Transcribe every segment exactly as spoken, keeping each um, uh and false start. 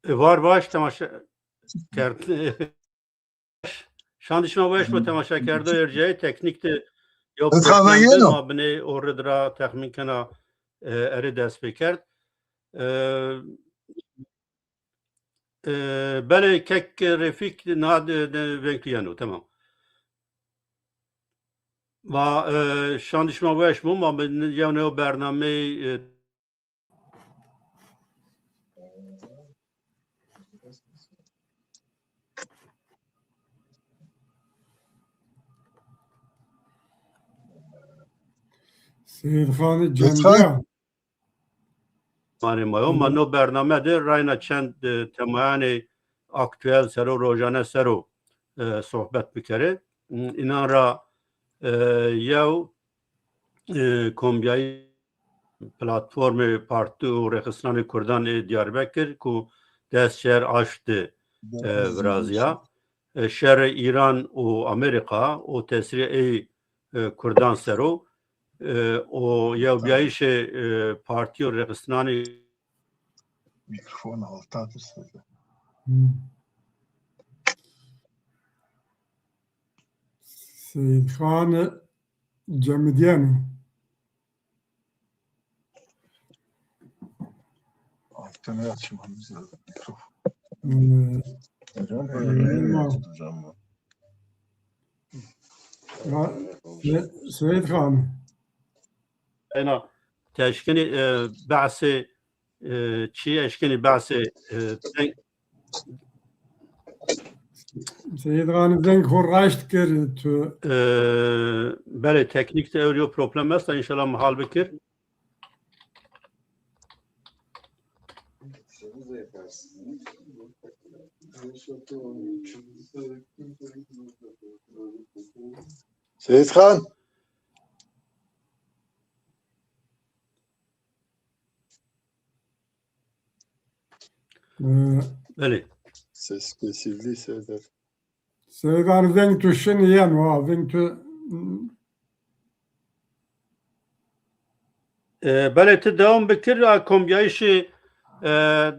E, var baş temaşe kerd. Şandî şima weş bo, temaşekerdo erciyayî, teknîk de yew problem de, ma binê orrid ra texmîn kena, e, erê dest pê kerd. E, e, belê kek Refîk na de, de veng tu yeno, temam. Ma, e, şandî şima weş bo, ma bin yew newe bernameyî, e, Seyîd Xanî Cemîya. Manê ma yo. Ma no bername de rayna çend, e, temayanê aktuel ser o, rojane ser o, e, sohbet bikerê. Înan ra, e, yew, e, kombîyayî platformê partî û rêxistinanê kurdan ê Diyarbekir ku des çer aşt de, e, virazîya. E, şerê Îran û Amerîka û tesîrê ey, e, kurdan ser o, e, û yewbîyayîşê, e, partî û rêxistinanê. Mikrofon alta kir sesi. Seyîd Xan Cemidîyeno. Altını açmamız lazım. Mikrofon. Hmm. Hocam böyle tutacağım mı? Ya, Se- Seyîd Xan. Ena teşkinî, e, behsê, e, çi eşkinî behsê, e, Seyîd Xan zeng xo raşt kir tu. E, belê, teknîk de ewro problem esta, înşallah mi hal bikir. Seyîd Xan. Belê. Ses kesildi Serdar. Seydan veng tu şin yeno, veng tu. E, belê ti dewam bikir, a kombîyayîşê, e,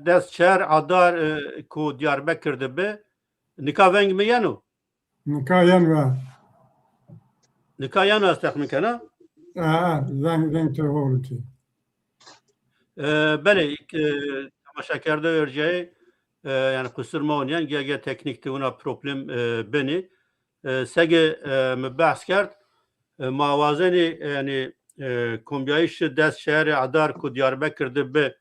des çar Adar, e, ku Diyarbekir de bi. Nika veng mi yeno? Nika yeno. Nika yeno ez texmîn kena. E, veng, veng tu hol ki. E, belê, e, temaşakerdo erciyayî, e, yanî qusur mewnîyen, ge-, ge teknîk de wina problem, e, benî. E, sege, e, mi behs kerd, e, ma wazenî, e, yanî, e, kombîyayîşê des şeherê Adar ku Diyarbekir de bi,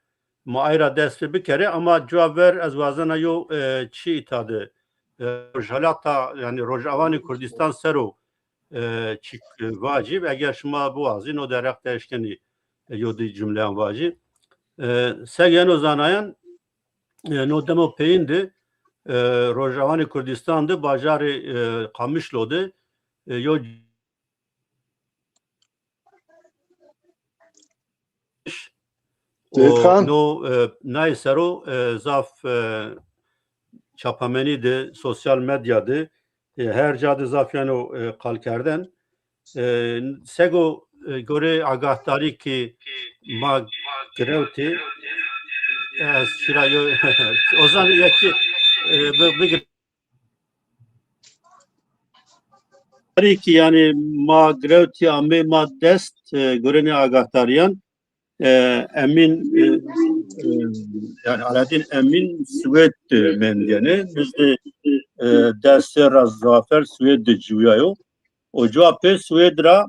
ma ay ra dest pê bikerê, ama cuwa ver ez wazena yo, e, çi îta de, e, rojhelata, yanî Rojawanê Kurdîstan ser o, e, çîk, e, vacî, eger şima biwazî, no derheq de eşkenî, e, yo di cumleyan vacî. E, seg yeno zanayan, e, no demo peyîn de, e, Rojawanê Kurdîstan de bajarê, e, Qamişlo de, e, yo Seyîd Xan. No, e, nayê ser o, e, zaf, e, çapamenî de, sosyal medya de, e, her ca de zaf yeno, e, qalkerden. E, sego, e, gorê agahdarî ki ma girewtî, e, ez çira yo, Ozan yekî, e, bi-, bigir. Tarî ki, yanî ma girewtî amê ma dest, e, gurenê agahdarîyan, e, Emîn, e, e, yanî Aledîn Emîn Swêd de mendîyene. Nizdê, e, des serr ra zafer Swêd de ciwîyayo. Û cuwa pê Swêd ra,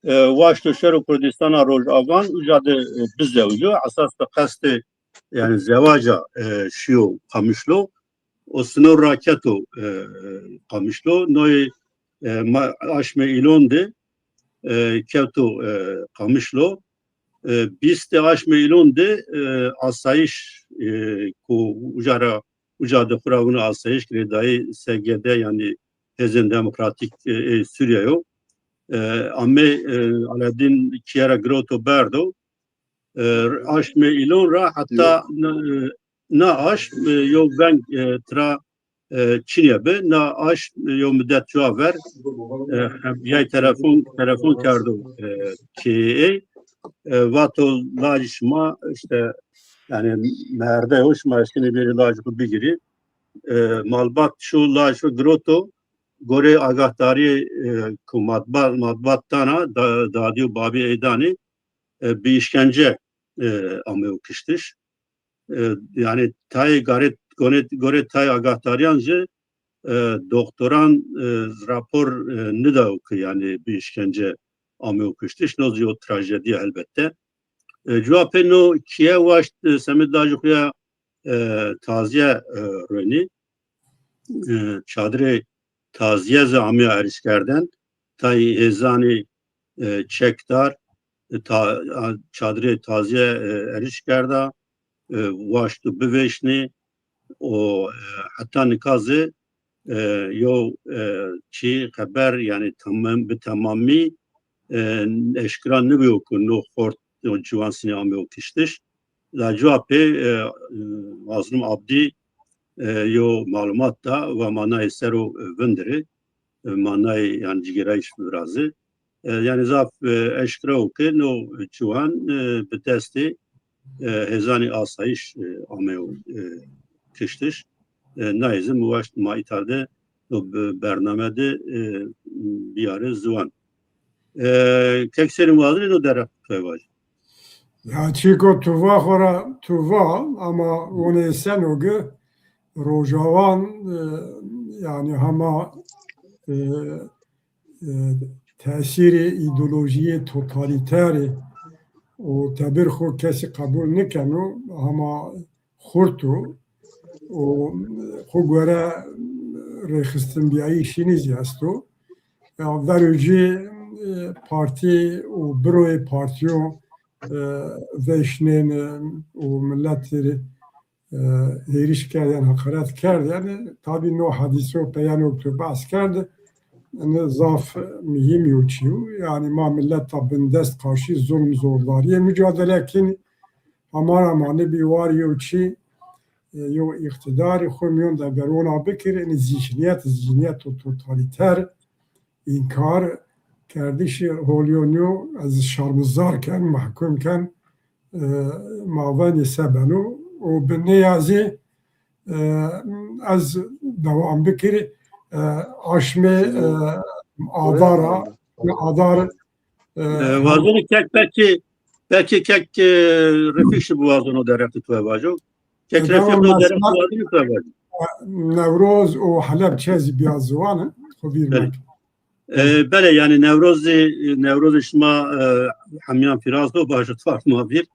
e, waşto şero Kurdîstana Rojawan, uca de, e, bizewjo. Esas bi qestê, yanî zewaca, e, şîyo Qamişlo. O sinor ra keto, e, Qamişlo. Noyê, e, ma-, aşmê Îlon de, e, kewto, e, Qamişlo. E, bîstê aşmê Îlon de, e, asayîş, e, ku uca ra, uca de xwu ra wina asayîş girêdayî S G D, yanî Hêzên Demokratîk, e, ê Sûrîye yo. E, amê, e, Aledîn kîye ra girewto berdo. E, aşmê Îlon ra heta na, na aşm, e, yo veng, e, tira, e, çinye bi. Na aşm, e, yo mudet cuwa ver, e, hem-, yay telefon, telefon kerdo, e, keyê ey. E, vato lajê şima îşte Yanî merde yo, şima eşkenî bêrî lajê xo bigîrî. E, malbat şo lajê xo giroto, gorê agahdarî, e, ku matbat, matbat dana, da-, dadî û babî ey danî, e, bi îşkence, e, ameyo kiştiş. E, yanî tayê garet, gonet, gorê tayê agahdarîyan jî, e, doktoran, e, rapor, e, nîdayo ke yanî bi îşkence ameyo kiştiş. No zî yo trajedî ya helbette. E, cuwa pê no kîye waşt, e, semedê lajê xo ya, e, tazîye, e, ruenî. E, çadirê tazîye zî amîya erişkerden. Tayê hêzanî, e, çek dar, e, ta-, a, çadirê tazîye, e, erişkerda, e, waşto bivêşnê û, e, heta nika zî, e, yo, e, çî xeber, yanî temam, bi temamî, e, eşkera nêbîyo ku no xort, no ciwan senî ameyo kiştiş. La cuwa pê, e, e, Mazlum Abdî, e, yo malumat da, wa ma nayê ser o, e, vindirê, e, ma nayê yanî cigêrayîş virazê. E, yanî zaf, e, eşkera o ke no ciwan, e, bi destê, e, hêzanê asayîş, e, ameyo, e, kiştiş. E, nayê zî mi waşt ma îta de no bi-, bername de, e, biyarê ziwan. E, kek Serîn, wazenê no derheq tu vajî? Ya çîko tu va xora tu va, ama onê seno gi Rojawan, e, yanî hema, e, e, tesîrê îdeolojîyê totalîterî û tebir xo kesî qebul nêkeno, hema xurt o û xo gore rêxistinbîyayîşînî zî esto. Ya verocî, e, partî û biroyê partîyo, e, vêşnên, e, û miletî rê, e, hêriş kerd, yanî heqaret kerd. Yanî tabî no hadîso peyeno ke tu behs kerd, yanî zaf muhîm yo çîyo. Yanî ma mileta bindest qarşî zulm zordarîye mucadele kenî. Hema ra ma nêbî war yo çî, e, yo îqtîdarî xo mîyon de eger ona bikir, yanî zîhnîyet, zîhnîyeto totalîter, înkar kerdişî holîyo nîyo, ez şermizar ken, mehkum ken, e, ma venê se beno. Û bi nê ya zî, e, ez dewam bikir, e, aşmê, e, adara, adar, e, E, wazenê kek belkî, belkî kek, e, Refîk jî biwazeno derheqê tu vajo. Kek Refîk no derheq biwazeno tu vajo. Newroz û Helebçe zî bîya ziwan, xo vîr mek. E, belê, yanî Newroz zî, Newrozê şima, e, hemîyan pîroz bo, bajo tu ard ma vîr.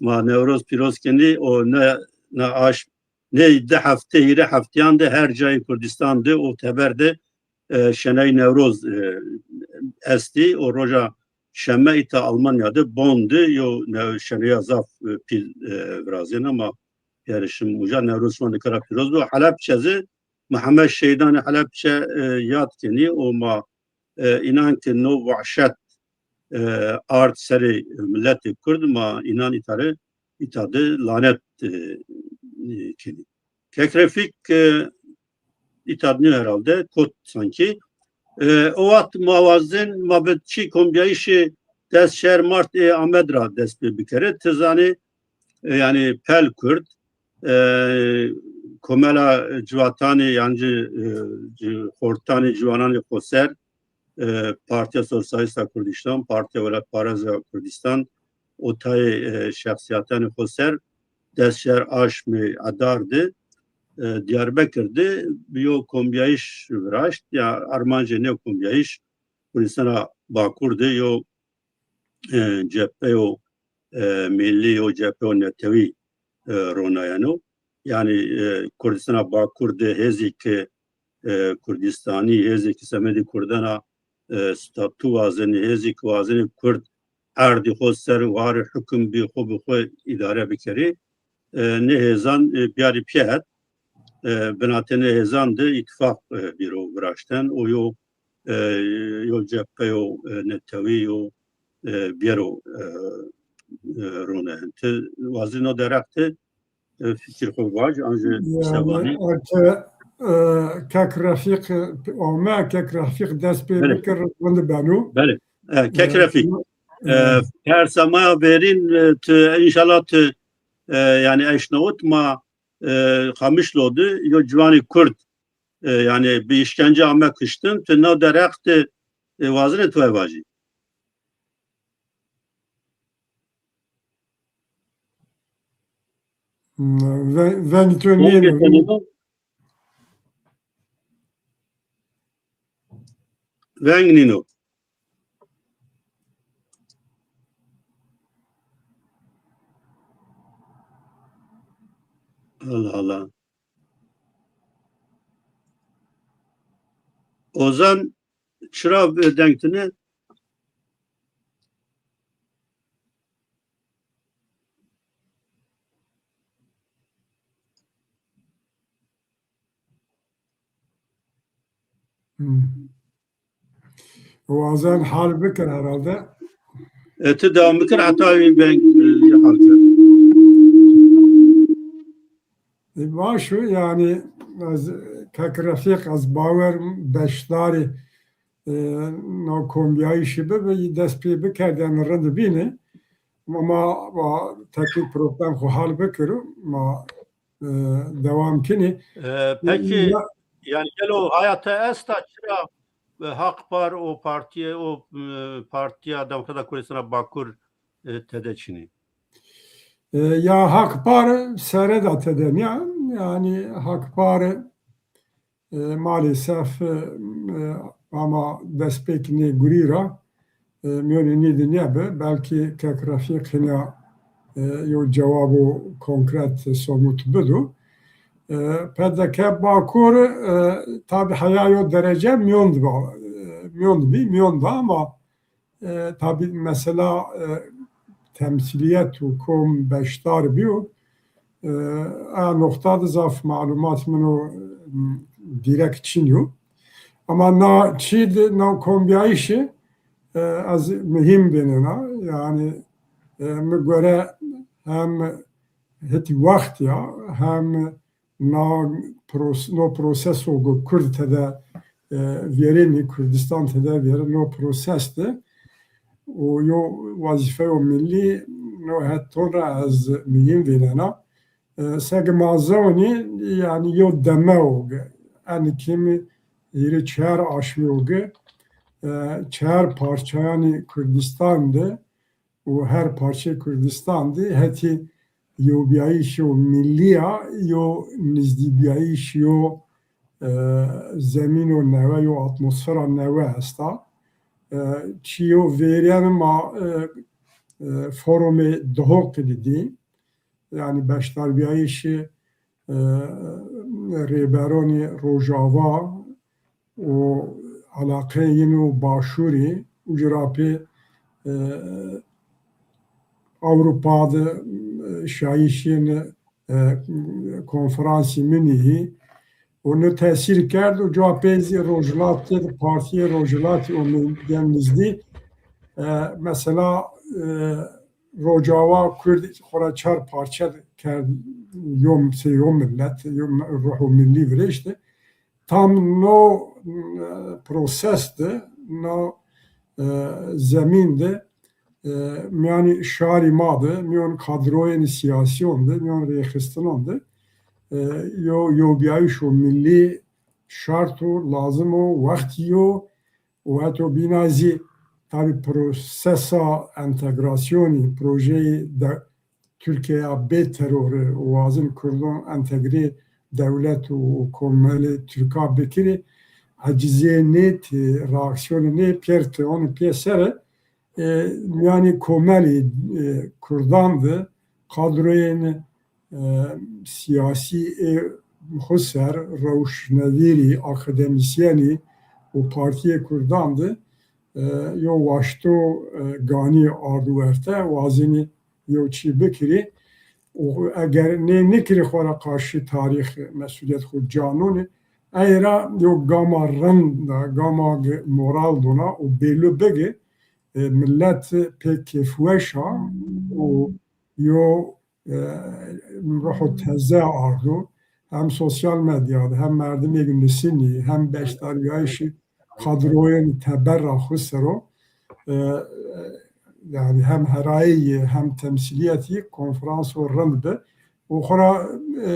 Ma Newroz pîroz kenî û ne, ne aşm, nê di hefte, hîrê hefteyan de her cayê Kurdîstan de û teber de, e, şenayî Newroz, e, estî û roja şeme îta Almanya de Bonn de yo ne-, şenaya zaf, e, pîl, e, virazêna ma. Yanî şima uca Newroz şima nika ra pîroz bo. Helebçe zî Mihemed Şehîdanê Helebçe, e, yad kenî û ma, e, înan ke no wahşet, e, ard serê miletê Kurd, ma înan îta rê, îta de lanet, e, e, kenî. Kek Refîk, e, îta de nîyo herhalde, kot sankî. E, o wext ma wazen, ma bi çî kombîyayîşê des şer Mart ê Amed ra dest pê bikerê. Ti zanê, e, yanî Pel Kurd, e, Komela Civatanê, yanî ci, e, ci, Xortanê Ciwananê Xoser, e, Partîya Sosyalîst a Kurdîstan, Partîya Welatparêz a Kurdîstan û tayê, e, şexsîyatanê xoser des şer aşmê Adar de, e, Diyarbekir de yo kombîyayîş viraşt. Ya armancê nê kombîyayîş Kurdîstana Bakur de yo, e, cepheyo, e, millî, yo cepheyo netewî, e, ronayeno. Yanî, e, Kurdîstana Bakur de hêzî ke, e, Kurdîstanî, hêzî ke semedê Kurdan a, e, statû wazenê, hêzî ke wazenê Kurd erdî xo ser warê hukum bî, xo bi xo îdare bikerê, e, nê hêzan, e, biyarî pîya het. E, binatê nê hêzan de îtîfaq, e, bîro viraşten û yo, e, yo cepheyo, e, netewî yo, e, biyero, e, e, ronayene. Ti wazî no derheq de, e, fikir xo vaj, an jî se vanî. Yanî eke, e, kek Refîq, e, ame, kek Refîq dest pê bikir, rind beno. Belê. E, kek Refîq. E, e, persa ma ya verîn, e, ti, înşallah ti e, yanî eşnawit ma, e, Qamişlo de yo ciwanê Kurd, e, yanî bi îşkence ame kiştin, tu naw derheq de, e, wazenê tu vajî. Hmm, ve-, veng to nêno. Veng nîno. Allah Allah. Ozan, çira deng tine? Hmm. Wazen hal bikir herhalde. E, ti devam bikir heta wî veng, e, hal kir. E, baş o, yanî ez, kek Refîq, ez bawer beşdarî, e, no kombîyayîşî bibi, yî dest pê bikerdî, yanî rind bîni. Ama ma, ma teknîk problem xo hal bikiro, ma, e, dewam kinî. E, peki, ya- yanî gelo haya te esta, çira, e, Hak Par o partîye, o, e, Partîya Demokrata Kurdistana Bakur, e, tede çinî? E, ya Hak Par sere da tede nîya, yanî Hak Par, e, maalesef, e, e, ama destpêk nê gurî ra, e, mîyonê nê de nêbi, belkî kek Refîq hîna, e, yo cewabo konkret, somut bido. E, P D K Bakur, e, tabî heya yo derece mîyon de ba-, e, mîyon de bî, mîyon de ama, e, tabî mesela, e, temsîlîyet û kom beşdar bîyo. E, a noqta de zaf malumat min o, e, dîrek çin yo. Ama na çî de, na kombîyayîşî, e, ez muhîm vênena. Yanî, e, mi gore hem hetî wext ya, hem na pros-, no proseso go Kurd tede, e, vêrenî, Kurdistan tede vêrenî, no proses de û yo wazîfeyo milî no het ton ra ez muhîm vênena. E, seke ma zewnî, yanî yo deme o ge, enî kêmî hîrê çar aşmî o ge, e, çar parçayanî Kurdistan de û her parçeyê Kurdistan de hetî yewbîyayîşo milî ya, yo nizdîbîyayîş, yo, e, zemîno newe, yo atmosfera newe esta. E, çîyo vêrîyen ma, e, e, forumê Duhokî de dî, yanî beşdarbîyayîşê, e, rêberonê Rojava û eleqeyê yin û Başûrî, uca ra pê, e, Ewropa de, e, şayîşên, e, konferansî Munîhî û no tesîr kerd û ca pê zî Rojhilatî de, partîyê Rojhilatî û Mîyên Nizdî, e, mesela, e, Rocawa Kurd xo ra çar parçe kerd, yo, sey yo milet, yo ruho milî virêşti. Tam no, e, proses de, no, e, zemîn de, e, mîyanî şarî ma de, mîyon kadroyên sîyasîyon de, mîyon rêxistinon de, e, yo, yewbîyayîşo milî şart o, lazim o, wextî yo, û heto bîna zî tabî prosesa entegrasyonî, projeyê de, Tirkîyeya bê terorî û wazin Kurdon entegrê dewlet û komelê Tirka bikirî, ecizê nê tê, reaksiyonê nê pêr tê, onî pêser e, e, mîyanî komelî, e, Kurdan de kadroyên, e, sîyasî ê xwu ser, rewşnevîrî, akademîsyenî û partîyê Kurdan de, e, yo waşto, e, ganî ardo werte, wazenî yo çî bikirî. Û eger nê nikirî xwu ra qarşî tarîx mesûlîyet xwu ca nonî, ey ra yo gama rind a, gama ge-, moral dona û bêlû bigi, e, milet pê kêfweş a û yo, e, ruho teze ardo. Hem sosyal medya de, hem merdimêk nusinî, hem beşdarîyayîşî kadroyên teber ra xwu ser o. E, e, yanî hem herayî yê hem temsîlîyetî konferanso rind bi. Û xora, e,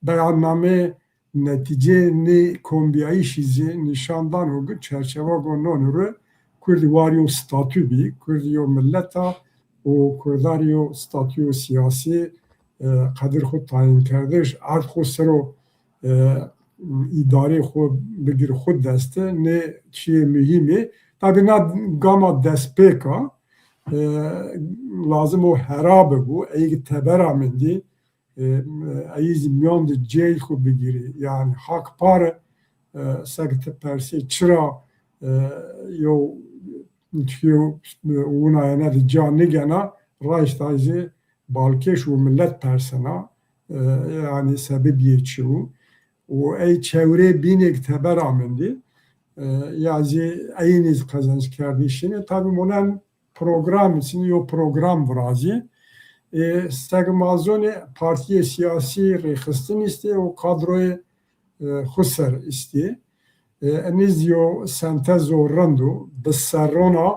beyannameyê netîceyê nê kombîyayîşî zî nîşan dano ki çerçewa go non ri Kurdî war yo statû bî, Kurdî yo millet a û Kurdarî yo statûyo sîyasî, e, qedir xwu tayînkerdiş, erd xwu ser o, e, îdareyê xwu bigir xwu dest, nê çîyê muhîm ê. Tabî na gama destpêk a, e, lazim o hera bibo, ey ki teber amendî, e, ey zî mîyan de cey xwu bigirî. Yanî hak par, e, seke ti persê çira, e, yew, çiyo, e, winayene de ca nigena, raşt a zî balkêş û millet persena, e, yanî sebebîyê çi û, û ey çewrê bînêk teber amendî, e, ya zî eynî zî qezenckerdî şinê. Tabî monen program, çinî yo program virazî. E, seke ma zonê partîyê sîyasî rêxistin îstê û kadroyê, e, xwu ser îstê. E, enî zî yo sentezo rind o, bi serrona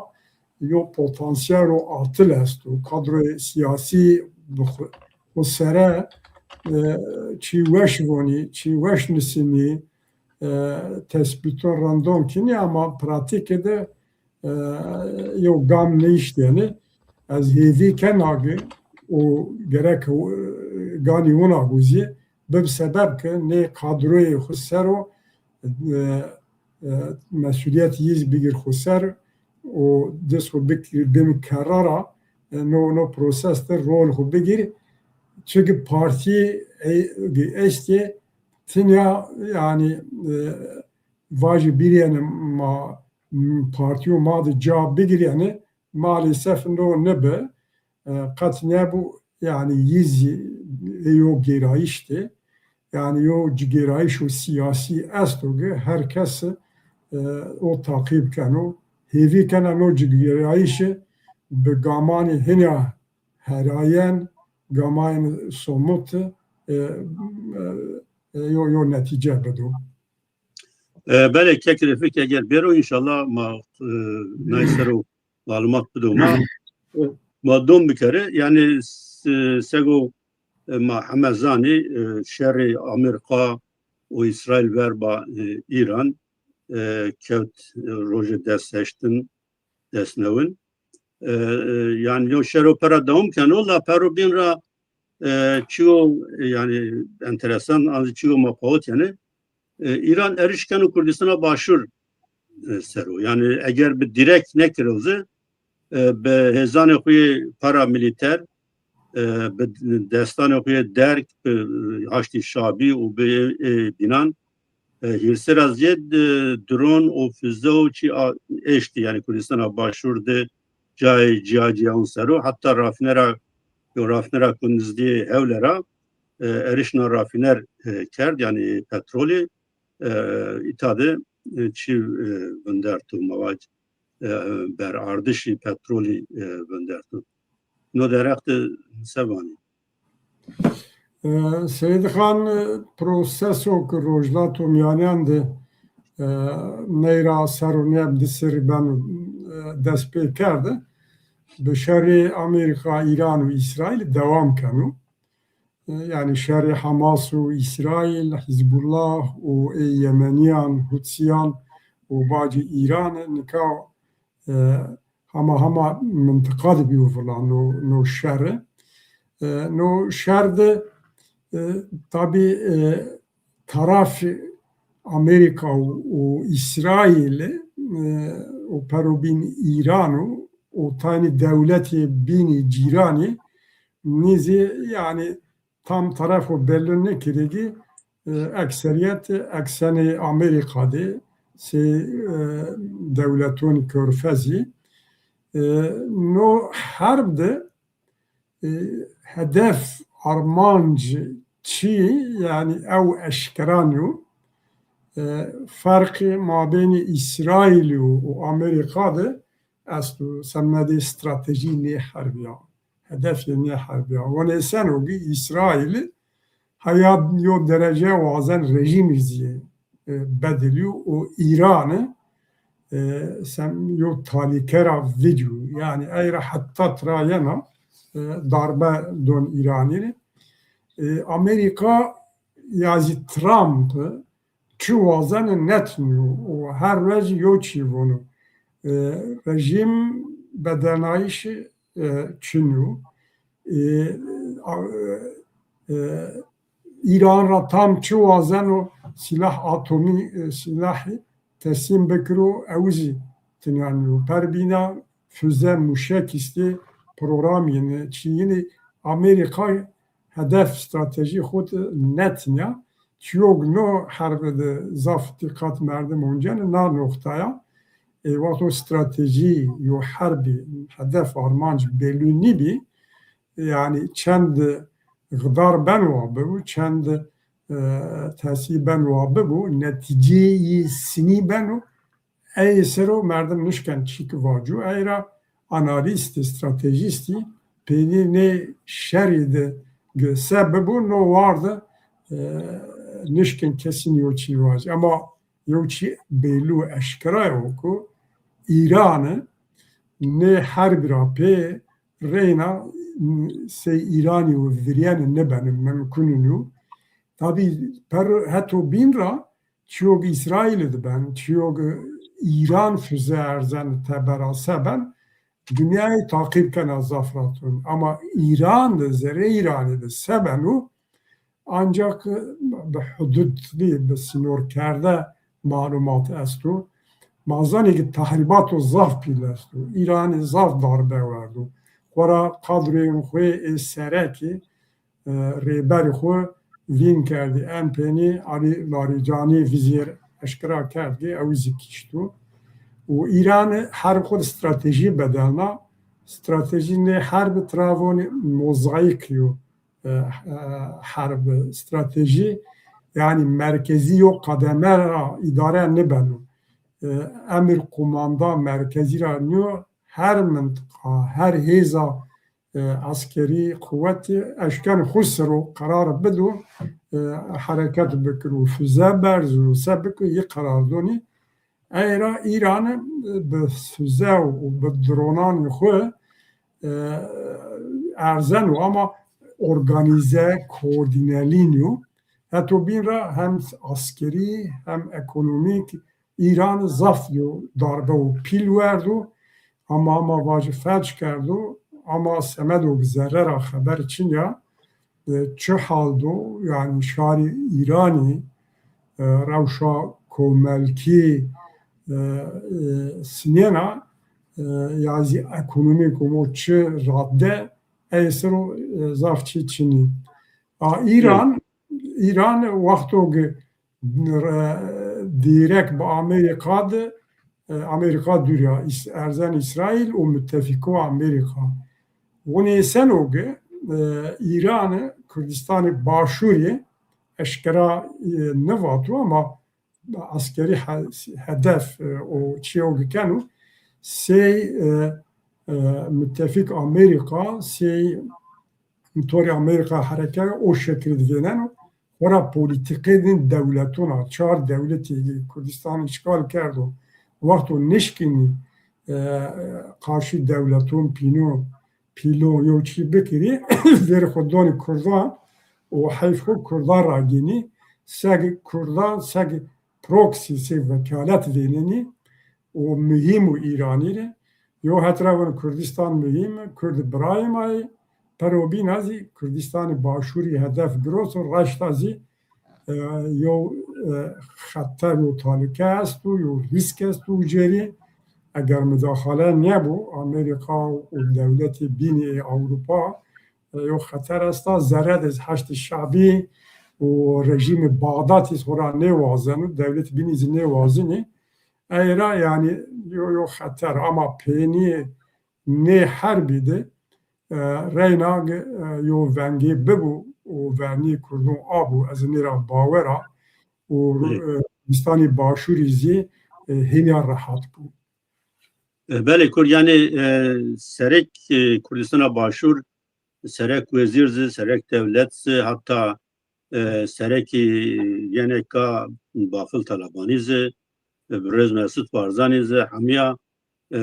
yo potansiyelo atil esto. Kadroyê sîyasî bi xwu, xwu sere, e, çî weş vonî, çî weş nisimî, e, tespîton rindon kinî ama pratîke de e, yew gam nêiştîyenî. Ez hêvî kena ki û gerek, e, ganî wina go zî bib sebeb ki nê kadroyê xwu ser o, e, e, mesûlîyet yî zî bigir xwu ser û dest xwu bik-, bim kerra ra, e, no, no proses de rol xwu bigir. Çunke partî, e, estê tinya, yanî, e, vajî bîrîyene ma, m, partîyo ma de ca bigirîyene, maalesef no nibi, e, qet nêbo, yanî yî zî ê yo gêrayîş de, yanî yo cigêrayîşo sîyasî esto ki her kes, e, o taqîb keno, hêvî kena no cigêrayîşî bi gamanê hîna herayen, gamayên somut, e, e, e, yo, yo netîce bido. E, belê, kek Refik eger bêro, înşallah ma, e, nay ser o malumat bido ma. Ma dom bikerê, yanî s-, sego, e, ma heme zanî, e, şerê Amerîka û Îsraîl verba, e, Îran, e, kewt, e, rojê des heştin, des newin. E, e, yanî yo şero pera dewam keno, la pero bîn ra, e, çiyo, e, yanî enteresan, an zî çiyo ma pawit yanî, e, Îran erîş keno Kurdistana Başûr, e, ser o. Yanî eger bi direkt nekiro zî, e, bi hêzanê xwu yê paramîlîter, e, bi destanê xwu yê derg, bi Haşdî Şabî û bi, e, bînan, e, hîrsê ra zêd, e, dron û füze û çî a-, eştî, yanî Kurdistana Başûr de cayê cîya cîyayan ser o. Heta rafînera, yo rafînera ku nizdîyê Hewlera, e, erişna rafîner, e, kerd, yanî petrolî, e, îta de, e, çî, e, vinderto, ma vac, e, berardişî petrolî, e, vinderto. No derheq de se vanî? E, Seyîd Xan, e, proseso ke Rojhilata Mîyaneyan de, e, ney ra ser û nêm di serrî beno, e, dest pê kerde, bi şerê Amerîka, Îran û Îsraîl dewam keno. E, yanî şerê Hamas û Îsraîl, Hizbullah û ê Yemenîyan, Hutsîyan û bacê Îran nika, e, hema hema mintiqa de bîyo vila no, no şer. E, no şer de, e, tabî, e, taraf Amerîka û, û Îsraîl, e, û perobîn Îran û, û taynî dewletê bînî cîranî nî zî, yanî tam tarafo belli nêkerê ki, e, ekserîyet eksenê Amerîka de, sey, e, dewletonî Körfezî. E, no herb de, e, hedef, armanc çi, yanî ew eşkera nîyo. E, ferqê mabeynê Îsraîlî û, û Amerîka de esto, semedê stratejî nê herbî ya. Hedefê nê herbî ya. Wanê seno ki Îsraîl heya yo derece wazen rejîmî zî, e, bedilîyo û Îran, e, sem yo talîke ra vîdyo. Yanî ey ra heta tira yena, e, darbe don Îranî rê. E, Amerîka ya zî Trump çi wazeno netnîyo û her roj yo çî vono. E, rejîm bedelnayîşî, e, çin o. E, a, e, Îran ra tam çi wazeno sîlah atomî, e, sîlahî teslîm bikiro, ew zî tinya nîyo. Perbîna füze, muşek îstê, programî yîne, çî yîne. Amerîka hedef stratejî xo de netnîya. Çîyog no herbe de zaf dîqat merdim onceno na noxta ya. E, wexto stratejî yo herbî hedef armanc belû nîbî, yanî çend xidar beno wa bibo, çend, e, tesîr beno wa bibo, netîceyê yî sinî beno, ey ser o merdim nişken çîk vaco. Ey ra analîstî, stratejîstî peynî nê şerî de gi se bibo, no war de, e, nişkin kesîn yo çî vacî. Ema yo çî belû eşkera yo ku Îranî nê herbî ra pê reyna sey Îranî û virîyenî nêbeno, mumkun nîyo. Tabî per heto bîn ra çîyog Îsraîlî de ben, çîyog Îran füze erzen tebera se ben, dinyayê taqîb kena zaf rahat o. Ama Îran de, zerê Îranî de se beno, ancak bi hudud, bi sînorkerde malumat esto. Ma zanî ki tehrîbato zaf pîl esto. Îranî zaf darbe werdo. Xora kadroyên xo ê serekî, e, rêberî xo vîn kerdî. En peynî Alî Larîcanî vizêr eşkera kerd ki ew zî kişto. Û Îranî herb xo de stratejî bedelna. Stratejî nê herbi tira vonî mozayîk yo, e, e, herb stratejî, yanî merkezî yo qedeme ra îdare nêbeno. E, emir kumanda merkezî ra nîyo, her mintiqa, her hêza, e, eskerî quwetî eşken xwu ser o qerar bido, e, hereket bikiro, füze berzo, se bikiro, yî qerar donî. Ey ra Îranî, e, bi füze û bi dronanî xwu, e, erzeno ama organîze, koordînelî nîyo. Heto bîn ra hem eskerî hem ekonomîk Îran zaf yo darbe û pîl werdo, ama, ama vajî felç kerdo, ama semedo zerre ra xeber çin ya. E, çi hal do, yanî şarî Îranî, e, rewşa komelkî, e, e, sinena, e, ya zî ekonomîk û çi radde, ey ser o, e, zaf çî çinî. A, Îran, Îran wexto ki, e, dîrek bi Amerîka de, e, Amerîka dûrî ya, Îs-, erzen Îsraîl û mutefîko Amerîka. Winê seno ki, e, Îranî Kurdistanê Başûrî eşkera, e, nivato ama eskerî he-, hedef, e, û çîyo ki keno, sey, e, e, mutefîk Amerîka, sey torê Amerîka hereke o şekilî de vêneno. Xora polîtîkê din dewleton a, çar dewletî Kurdistan îşgal kerdo. Wexto nişkînî, e, qarşî dewleton pîno, pîlo yo çî bikirî, verî xwu donî Kurdan û heyf xwu Kurdan ra gênî. Seg Kurdan, seg proxy, seg vekalet vênenî û muhîm û Îranî rê. Yo het ra vano Kurdistan muhîm, Kurd birayê ma yê. Pero bîna zî Kurdistanê Başûrî hedef giroso, raşta zî, e, yo, e, xeter, yo talîke esto, yo rîsk esto ucerî. Eger mudaxale nêbo Amerîka û dewletê bînî ê Ewropa, e, yo xeter esta. Zerre de Heşdê Şebî û rejîmê Baxdadî xora nêwazeno, dewlet bînî zî nêwazenî. Ey ra yanî yo, yo xeter ama peynî nê herbî de, e, reyna, e, yo vengê bibo û vernî Kurdon abo, ez nê ra bawer a û, e, Kurdistanê Başûrî zî, e, hênîya rehat bo. E, belê Kurd, yanî, e, serek, e, Kurdistana Başûr, serek wezîr zî, serek dewlet zî, heta, e, serekî Y N K Bafil Talebanî zî, e, Birêz Mesut Barzanî zî hemîya, e,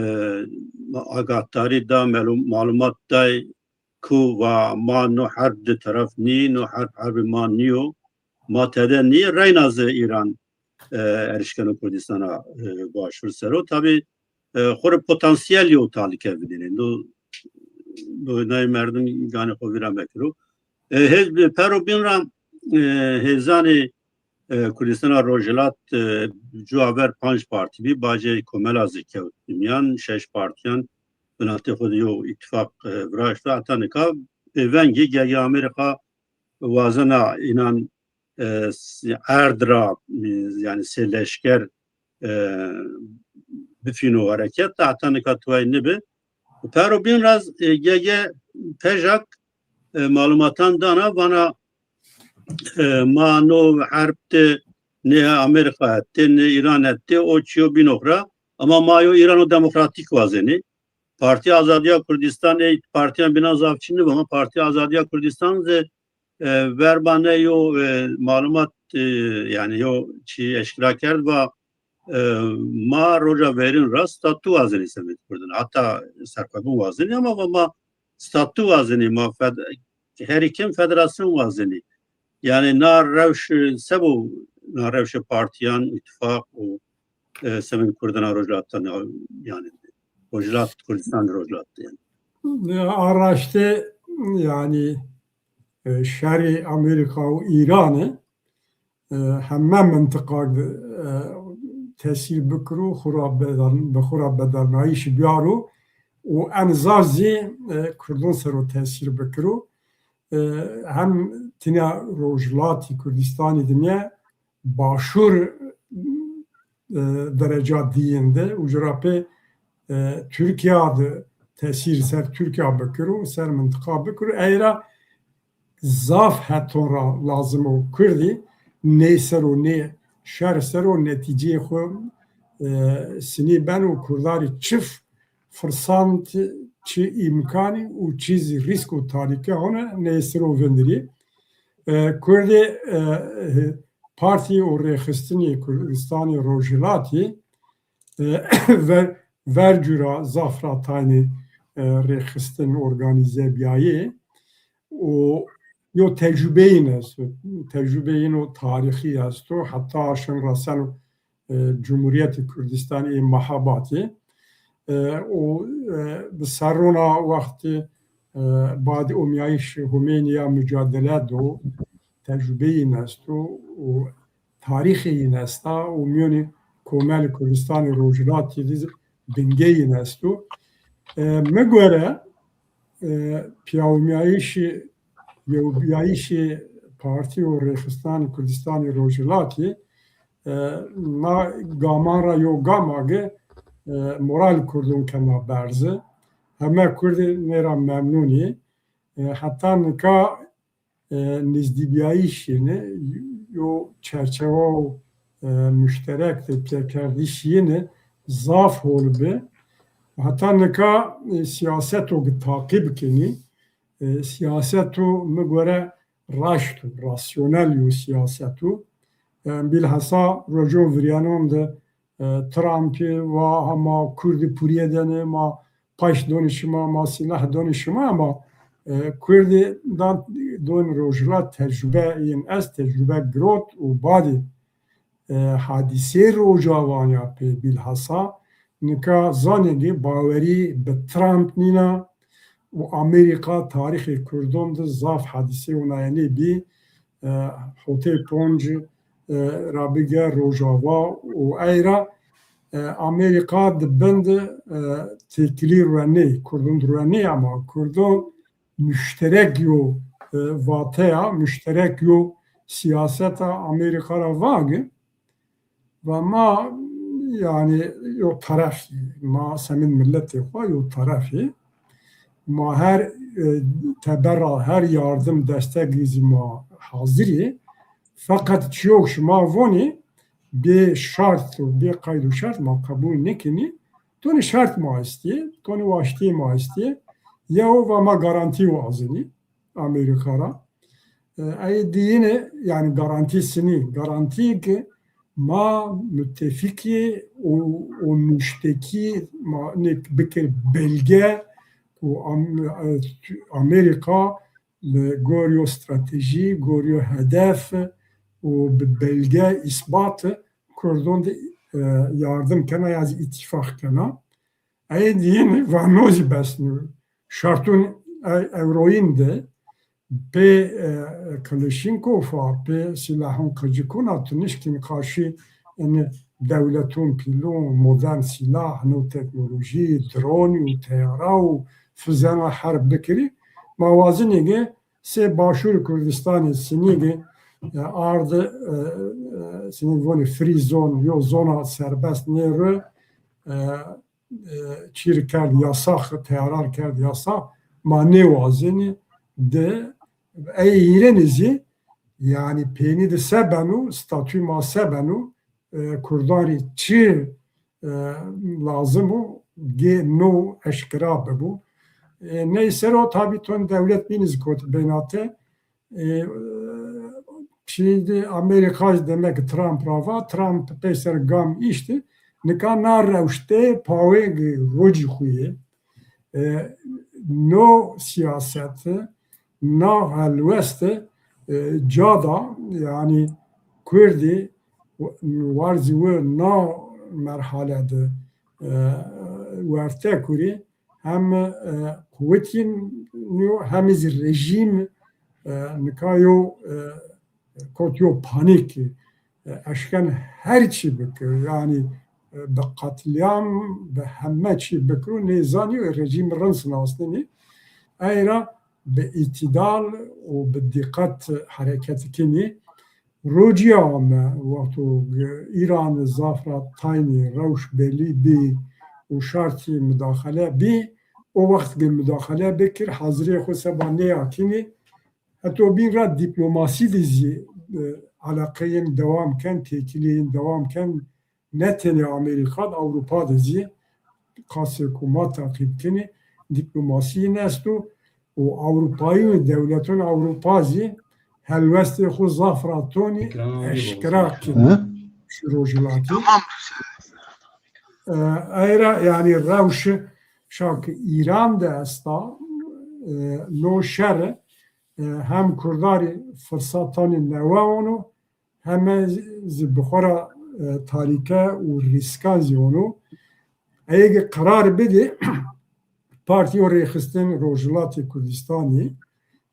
agahdari da, melum-, malumat day ku va ma no herb di teref nî, no herb herbê ma nîyo, ma tede nî, reyna zî Îran, e, erişkeno Kurdîstana, e, Başûr ser o. Tabî, e, xo rê potansîyel yo talîke vînenê. Do, do ney merdim ganê xo vîra mekiro. E, hêz bi pero bîn ra, e, hêzanê, e, Kurdîstana Rojhilat, e, cuwa ver panc partî bî, bacê komela zî kewt mîyan, şeş partîyan binatê xo de yo îtîfaq, e, viraşto. Heta nika pêvengî gege Amerîka wazena înan, e, s-, erd ra, e, yanî sê leşker, e, bifîno hereket, heta nika tuway nibi. Pero bîn ra, e, gege pejak, e, malumatan dana, vana, e, ma no herb de nê Amerîka hetê, nê Îran hetê, o çîyo bînox ra. Ama ma yo Îrano demokratîk wazenî. Partîya Azadîya Kurdîstan, ey partîyan bînan zaf çin nibo, ama Partîya Azadîya Kurdîstan zî, e, verba ne yo, e, malumat, e, yanî yo çî eşkera kerd, va, e, ma roja verîn ra statû wazenî semedê Kurdan. Heta serxwebûn wazenî ama va ma statû wazenî, ma fed-, herî kêm federasyon wazenî. Yanî na rewş, e, sebo na rewşê partîyan, îtîfaq û, e, semedê Kurdan a Rojhilatan, yanî Rojhilat, Kurdîstan Rojhilat yanî. E, araşte, yanî, e, şerê Amerîka û Îranî, e, heme mintiqa de, e, tesîr bikiro, xura bedel-, bi xura bedelnayîş biyaro û en zaf zî, e, Kurdon ser o tesîr bikiro. E, hem tîna Rojhilatî Kurdistanî de nîye, Başûr, e, dereca dîyin de û ci ra pê, e, Tirkîya de tesîr ser Tirkîya bikiro, ser mintiqa bikiro. Ey ra zaf heton ra lazim o Kurdî nê ser o, nê şer ser o netîceyê xo, e, sinî beno. Kurdarî çif firsant, çi îmkanî û çi zî rîsk û talîke hone nê ser o vindirî. E, Kurdî, e, partî û rêxistinî Kurdistanî Rojhilatî, e, ver, vercû ra zaf ra taynî, e, rêxistin organîze bîyayî û yo tecrubeyîn esto. Tecrubeyîn o tarîxî esto. Heta şin reseno, e, Cumhuriyetê Kurdistan ê Mehabatî. E, û, e, bi serrona wextî, e, badî omîyayîş Humênî ya mucadele do, tecrubeyîn esto û tarîxê yin esta û mîyonê komelê Kurdistanê Rojhilatî de zî bingeyîn esto. E, mi gore, e, pîyawmîyayîşê, yewbîyayîşê partî û rêxistanê Kurdistanê Rojhilatî, e, na gaman ra yo gam a ke, e, moral Kurdon kena berzi. Heme Kurdî nê ra memnun î. E, heta nika e, nêzdîbîyayîşîne, yo çerçewa û, e, muşterek de pîyekerdişîne zaf hol bi. Heta nika, e, sîyaseto ke taqîb kenî, e, sîyaseto mi gore raşt o, rasyonel yo sîyaseto. E, bîlhesa rojon virîyenon de e, Trumpî va ha ma Kurdî purîye denê, ma paşt donê şima, ma sîlah donê şima, ama, e, Kurdî dan donê Rojhilat tecrube yin est, tecrube girot û badî, e, hadîseyê Rojawan ya pê bîlhasa nika zanê ke bawerî bi Trump nîna û Amerîka tarîxê Kurdon de zaf hadîseyê wina yenê bî. E, hotê ponc, e, ra bige Rojava û ey ra, e, Amerîka di bin de, e, têkilî ruenê, Kurdon di ruenê ama Kurdon muşterek yo, e, vateya, muşterek yo sîyaseta Amerîka ra vage. Va ma, yanî, yo teref î. Ma semîn miletê xo yo teref î. Ma her, e, tebera, her yardim, destek zî ma hazir î. Feqet çîyo şima vonî, bê şart û bê qeyd û şert ma qebul nêkenî. Tonî şert ma estî, tonî waştî ma estî. Yew va ma garantî wazenî Amerîka ra. E, ey diyine, yanî garantî sinî, garantî ki ma mutefîkî û, û nuştekî ma nê bikir belge ku Am-, Amerîka bi gorî yo stratejî, gorî yo hedef û bi belge, îsbat Kurdon de, e, yardim kena ya zî îtîfaq kena. Ey dîyin vano zî bes nîyo. Şartun e-, ewroyîn de pê, e, Klişçînkofa, pê sîlahun qicikuna tu nişkîn qarşî, yanî, dewletun pîlun, modern sîlah, new teknolojî, dronî û teyara û fizena herb bikirî. Ma wazenî ke sê Başûr Kurdistanî sinî ke, e, ard, e, e, sinî vonî free zone, yo zona serbest nê ro, e, e, çîr kerd yasax, teyarar kerd yasax, ma nêwazenî de ey hîrênî zî, yanî peynî de se beno, statûyê ma se beno, e, Kurdan rê çi, e, lazim o, gê no eşkera bibo. E, ney ser o tabî ton dewlet bînî zî kot beynate, e, çî de Amerîka zî demek Trump ra va, Trump peyser gam îşte, nika na rewşte pawêg rocî xwu yê. E, no sîyaset, na helwest, e, ca da, yanî Kurdî warzî wi na merhale de, e, werte kurî, hem, e, quwetîn yo, hem zî rejîm, e, nika yo, e, kot yo panîk, e, eşken her çî bikir, yanî, e, bi qetlîam, bi heme çî bikiro, nêzanî rejîm rind sinasnenî. Ey ra bi îtîdal û bi dîqet hereket kenî. Rocîya ame, wexto Îran zaf ra taynî, rewş belî bî û şartî mudaxele bî, o wext ke mudaxele bikir, hazirê xwu seba nêya kenî. Heto bîn ra dîplomasî de zî, e, eleqeyên dewam ken, têkilîyên dewam ken, ne tenê Amerîka de, Ewropa de zî, qasê ku ma taqîb kenê, dîplomasî yin esto û Ewropayî û dewletên Ewropa zî helwestê xwu zaf ra tonî eşkera kenî şu rojhilatî. E, ey ra, yanî, rewş şa ke Îran de esta, e, no şer, e, hem Kurdarî firsatanê newe ono, heme zî bi xo ra, e, talîke û rîskan zî ono. Ey ke qerar bidê, partî yo rêxistin Rojhilatê Kurdistanî,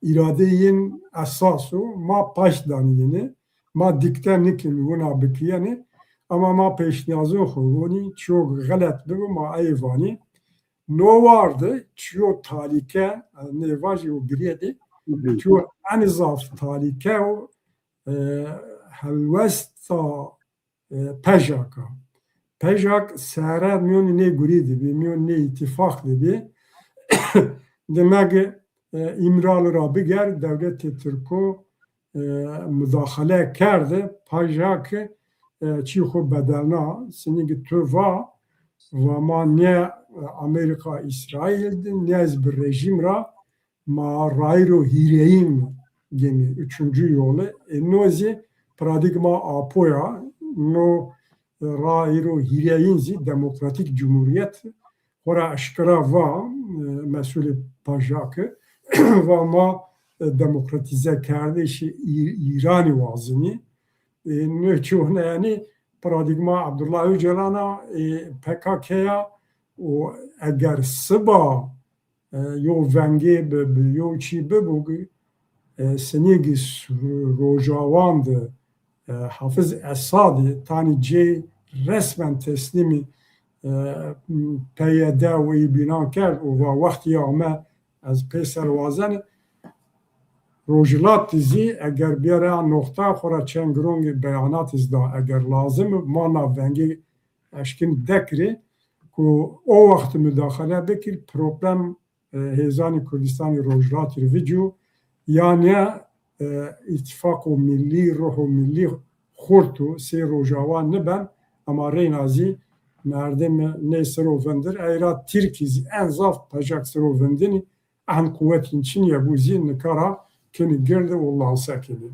îradeyê yin esas o, ma paşt danî yini, ma dîkte nikimi wina bikiyeni, ama ma pêşnîyazon xo vonî, çiyo xelet bibo ma ey vanî. No war de çiyo talîke, e, nêvajî û girîye de, çiyo en zaf talîke o, e, helwesta, e, PJAK a. PJAK sere mîyonê nê gurî de bî, mîyon nê îtîfaq de bî. Demek, e, Îmralı ra biger, dewletê Tirko, e, mudaxele kerde, PJAK, e, çî xwu bedelna. Sinî ki tu va, va ma ne, e, Amerîka, Îsraîl de, ne zî bi rejîm ra, ma rayîro hîrêyin gênî, üçüncü yolu. E, no zî paradîgma Apo ya, no rayîro hîrêyin zî Demokratîk Cumhuriyet xo ra eşkera va, e, mesulê PJAK, va ma, e, demokratîze kerdişê Î-, Îranî wazenî. E, no çi wina yanî paradîgma Abdullah Ocalan a, e, PKK ya û eger siba e, yo vengê bi, bi yo çî bibo ki, e, sinî ki s-, Rojawan de, e, Hafiz Esadî tanî cê resmen teslîmî, e, PYD û ey bînan kerd û va wextî ame ez pêser wazenî. Rojhilat zî eger bîyere a noxta xo ra çend girongî beyanat zî da eger lazim ma na vengê eşkin dekirê ku o wext mudaxele bikir, problem, e, hêzanê Kurdistanî Rojhilatî rê vicîyo, yan ya, e, îtîfaqo millî, ruho millî xurt o, sey Rojawan niben, ama reyna zî merdim ney ser o vindir. Ey ra Tirkî zî en zaf PJAK ser o vindinî, en quwetîn çinî ye, bu zî nika ra kenî gird û lanse kenî.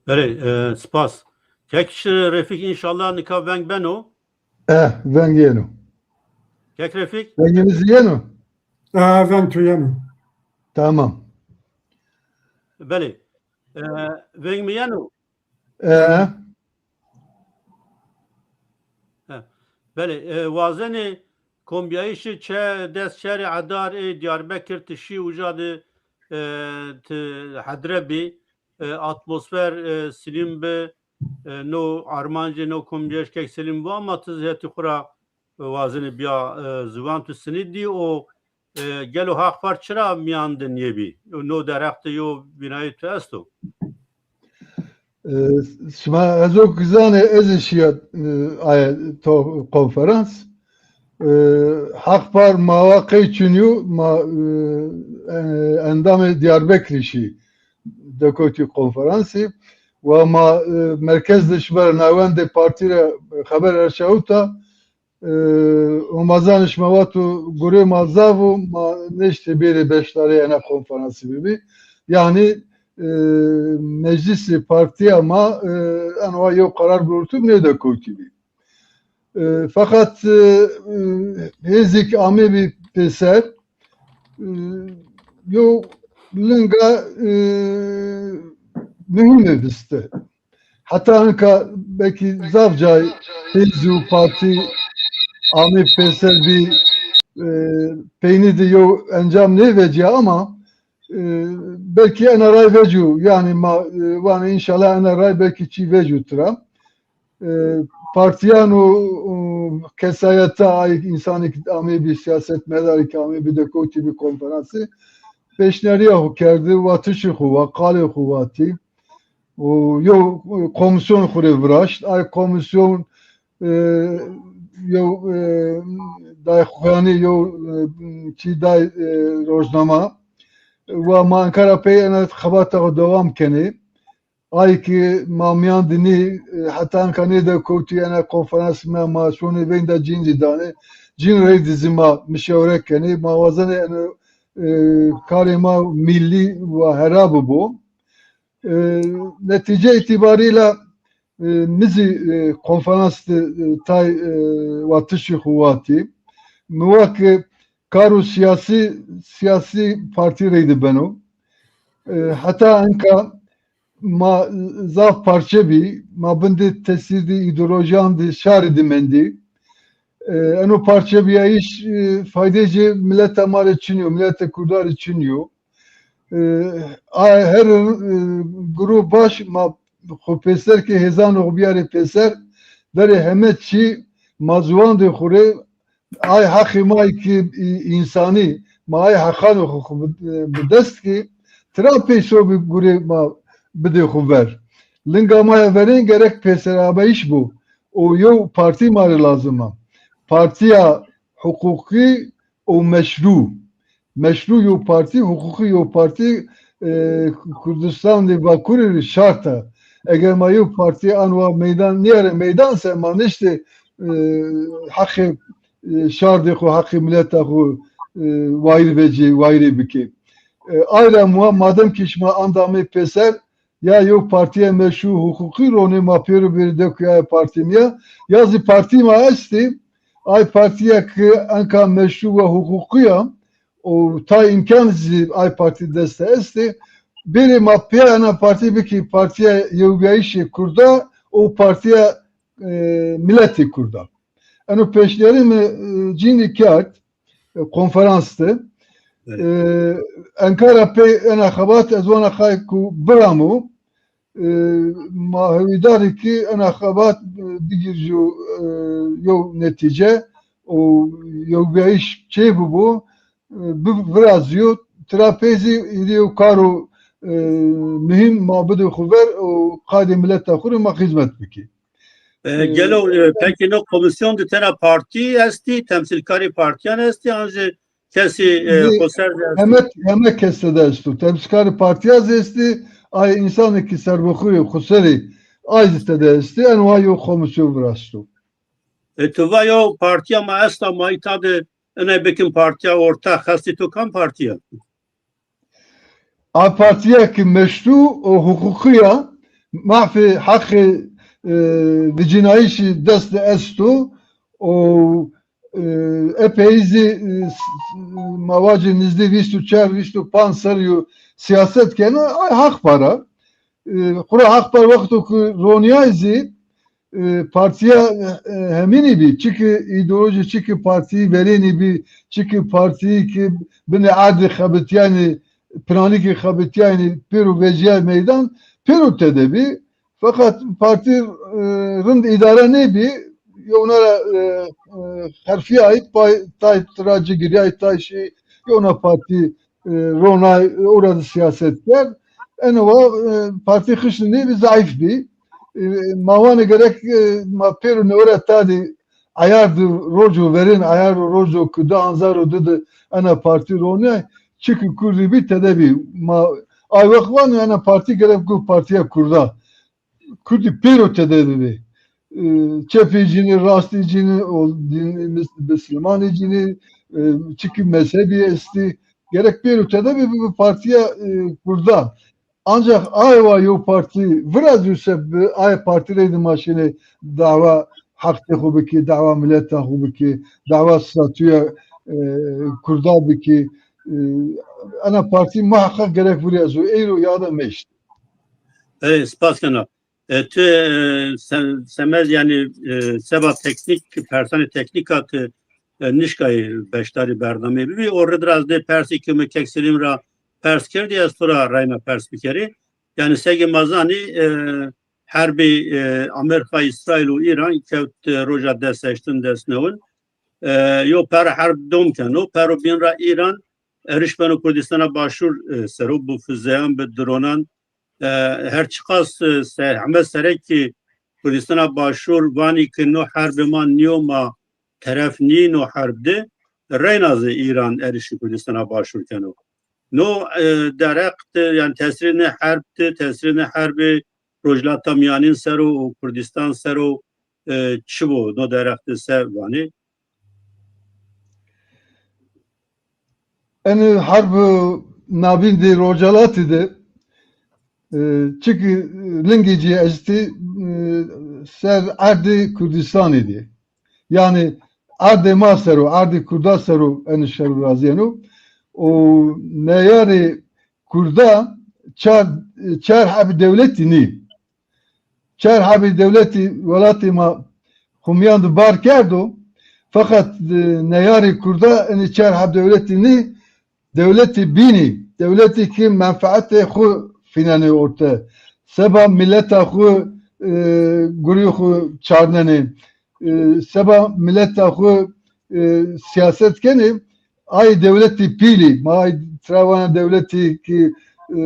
Belê, e, spas. Kek Refîk, înşallah nika veng beno. E, veng yeno. Kek Refîk? Vengê mi zî yeno? E, veng to yeno. Tamam. Belê. E, veng mi yeno? E. He. Belê, e, wazenê kombîyayîşê çe-, des çerê Edar ê Diyarbekir ti şî uca de, e, ti hedre bî, e, atmosfer, e, silîm bi, e, no armancê no kombîyayîş kek silîm bi ama ti zî hetî xwu ra, e, wazenê bîya, e, ziwan tu sinî dî û, e, gelo Haq Par çira mîyan de nêbî? No derheq de yo vînayê tu esto? E, şima ez o ki zanê ez ê şîya, e, aye to konferans. E, Haq Par ma wa qey çinîyo, ma, e, e, endamê Diyarbekirî şî dekotî konferansî. Wa ma, e, merkez de şima ra nawendê partî ra xeber erşawita, e, Omazanê şima vato gurê ma zaf o, ma nêştê bêrê beşdarê ena konferansî bibî. Yanî, e, meclisê partîya ma, e, eno wa yew qerar girewtib nêdekewtîbî. E, feqet, e, e, hêzêk amebî pêser, e, yew linga, e, muhîme viste. Heta hinka belkî zaf cay hêz û partî amê pêser bî, e, peynî de yew encam nêvecîya ama, e, belkî ena ray vecîyo. Yanî ma, e, vanê înşallah ena ray belkî çî vecîyo tira. E, partîyan û, û kesayeta ay însanê ki amê bî, siyasetmedarê ki amê bî dekewtî bî konferansî, pêşnîyarîya xwu kerdî, watişê xwu wa, qalê xwu vatî. Û yew, e, komîsyon xwu rê viraşt. Ay komîsyon, e, yew, e, day xuyanî yew, e, çî day, e, rojnama. Wa ma enka ra pey ena xebata xwu dewam kenê. Ay ki ma mîyan de nî, e, heta enka nêdekewtî ena konferans ma, ma şonê veyn de cîn zî danê. Cîn rey de zî ma mişewre kenê. Ma wazenê eno, e, karê ma mîllî wa hera bibo. E, netîce îtîbarî la, e, mi zî, e, konferans de, e, tay, e, watişî xwu watî. Mi wa ke karo sîyasî, sîyasî partî reyde beno. E, heta enka ma zaf parçe bî, ma bindê tesîrî îdeolojîyan de şarî de mendî. E, eno parçebîyayîş, e, faydeyê mileta ma rê çinî yo, mileta kurda rê çinî yo. E, a her, e, guru baş ma xwu pêser ke hêzanê xwu bîyarê pêser, verê heme çî ma ziwandê xwu rê ay heqê ma ki, e, însanî, ma ay heqanê xwu, xwu bi, e, bi dest ki, tira pey sobî gurê ma bidê xwu ver. Linga ma ya verên gerek pêserameyîş bo. O yew partî ma rê lazim a. Partîya huqûqî û meşrû. Meşrû yew partî, huqûqî yew partî, e, Kurdistan de Bakurî rê şart a. Eger ma yew partî an wa meydan nêyarê meydan se ma niştê, e, heqê, e, şardê xwu, heqê mileta xwu, e, wayîr vecê, wayîrê bikê. E, ay ra muha madem ki şima anda amê pêser, ya yew partîya meşrû huqûqî ronê ma pêro bêrê dewkî aye partî nîya, ya zî partî ma estê, ay partîya ki enka meşrû wa huqûqî ya û tay îmkan zî ay partî dest de estê, bêrê ma pîya ena partî bikî partîya yewbîyayîşê kurda û partîya, e, miletê kurda. Eno pêşnîyarî mi, e, cînî kerd, e, konferans de. Evet. E, enka ra pey ena xebat ez wana qay ku biramo, e, ma hewîdar î ki ena xebat, e, bigîrîyo, e, yew netîce û yewbîyayîş çê bibo, e, bi-, virazîyo. Tira pey zî hîrê yew karo, e, muhîm ma bidê xwu ver û qaydê mileta xwu rê ma xizmet bikî. E, e, gelo, e, pekî no komîsyon de tena partî estî, temsîlkarê partîyan estî, an jî kesî, e, Zî xoser de estî? Heme, heme kes tede esto. Temsîlkarê partîya zî estî, ay însanê ki serbixwe yê, xuserî, ay zî tede estî. Eno wa yew komîsyon viraşto. E, tu va yew partîya ma esta, ma îta de inay bikin partîya ortax, qestê to kam partî ya? A partîya ki meşrû û huqûqî ya, Mahfê heqê, e, vicînayîşî dest de esto û, e, epey zî, e, s-, s-, ma vacê nizdî vîst û çar, vîst û panc serrî yo sîyaset keno, ay Haq Par a. E, xura Haq Par wexto ku ronîyay zî, e, partîya, e, hemînî bî. Çiki îdeolojî, çiki partîyî verênî bî, çiki partîyî ki binê erdî xebitîyaynî, planîkî xebitîyaynî, pêro vecîyay meydan, pêro tede bî. Feqet partî, e, rind îdare nêbî, yewna ra, e, e, xerfîyay, pay, tay tira ci girîyay, tay şî, yewna partî, e, ronay, ora de sîyaset kerd. Eno wa, e, partî xişnî nêbî, zayîf bî. E, ma vanê gerek, e, ma pêro newe ra tadî eyar di rojo verên, eyar û rojo ku di anzar û di di ena partî ronîyay, çiki kurdî bî tede bî. Ma ay wext vanê ena partî gerek gu partîya kurda. Kurdî pêro tede bibê. E, çepî cînî, rastî cînî, o dîn, mis-, mislimanî cînî, e, çiki mezhebî estî. Gerek pêro tede bibê, bibê partîya, e, kurdan. Ancak ay wa yew partî virazîyo se bi ay partî reyde ma şinê dawa heqtê xwu bikî, dawa mileta xwu bikî, dawa statûya, e, kurda bikî. E, ena partî muheqeq gerek virazo. Eyro ya da meşt. Ey, spas kena. E, tu, e, se-, semez, yanî, e, seba teknîk, persanê teknîka tu, e, nişkayî beşdarî bernameyê bibî. O rid ra ez dê persî ki mi kek Selîm ra pers kerdî, ez tu ra reyna pers bikerî. Yanî segê ma zanî, e, herbê, e, Amerîka, Îsraîl û Îran kewt, e, roja des heştin, des newin. E, yo per herb dom keno. Pero bîn ra Îran erîş beno Kurdîstana Başûr, e, ser o, bi fizeyan, bi dronan, e, her çiqas, e, se-, heme serek ki Kurdîstana Başûr vanî ki no herbê ma nîyo, ma teref nîyî no herb de, reyna zî Îran erîşî Kurdîstana Başûr keno. No, e, dereq de, yanî tesîrê nê herb de, tesîrê nê herbê Rojhilata Mîyanîn ser o û Kurdîstan ser o, e, çi bo? No dereq de se vanê? Enê herb navîndê Rojhelatî de, e, çiki lingê ci estî, e, ser erdê Kurdîstanî de. Yanî erdê ma ser o, erdê Kurda ser o enê şer virazîyeno. Û neyarê Kurda çar, çar heb dewletî nî. Çar hebî dewletî welatê ma xwu mîyan de bar kerdo. Feqet, e, neyarê Kurda enê çar heb dewletî nî, dewletê bînî, dewletê ki menfeetê xwu fînenê orte. Seba mileta xwu, e, gurî xwu çarnenê. E, seba mileta xwu, e, sîyaset kenê. Ay dewletê pîlî, ma ay tira vana dewletê ki, e,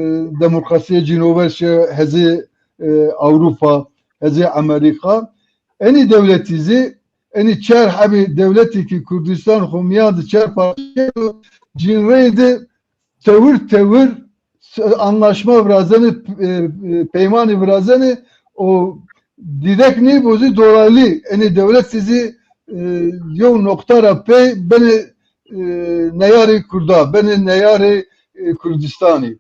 demokrasîye cînover şi, hezê, e, Ewropa, hezê Amerîka. Enî dewletî zî, enî çar hebî dewletî ki Kurdîstan xwu mîyan de çar parçe kerdo, cîn reyde tewir tewir s-, anlaşma virazenê, e, e, peymanî virazenê û dîrek nêbo zî dolaylı enê dewletî zî, e, yew noqta ra pey benê, e, neyarê Kurda, benê neyarê, e, Kurdîstanî.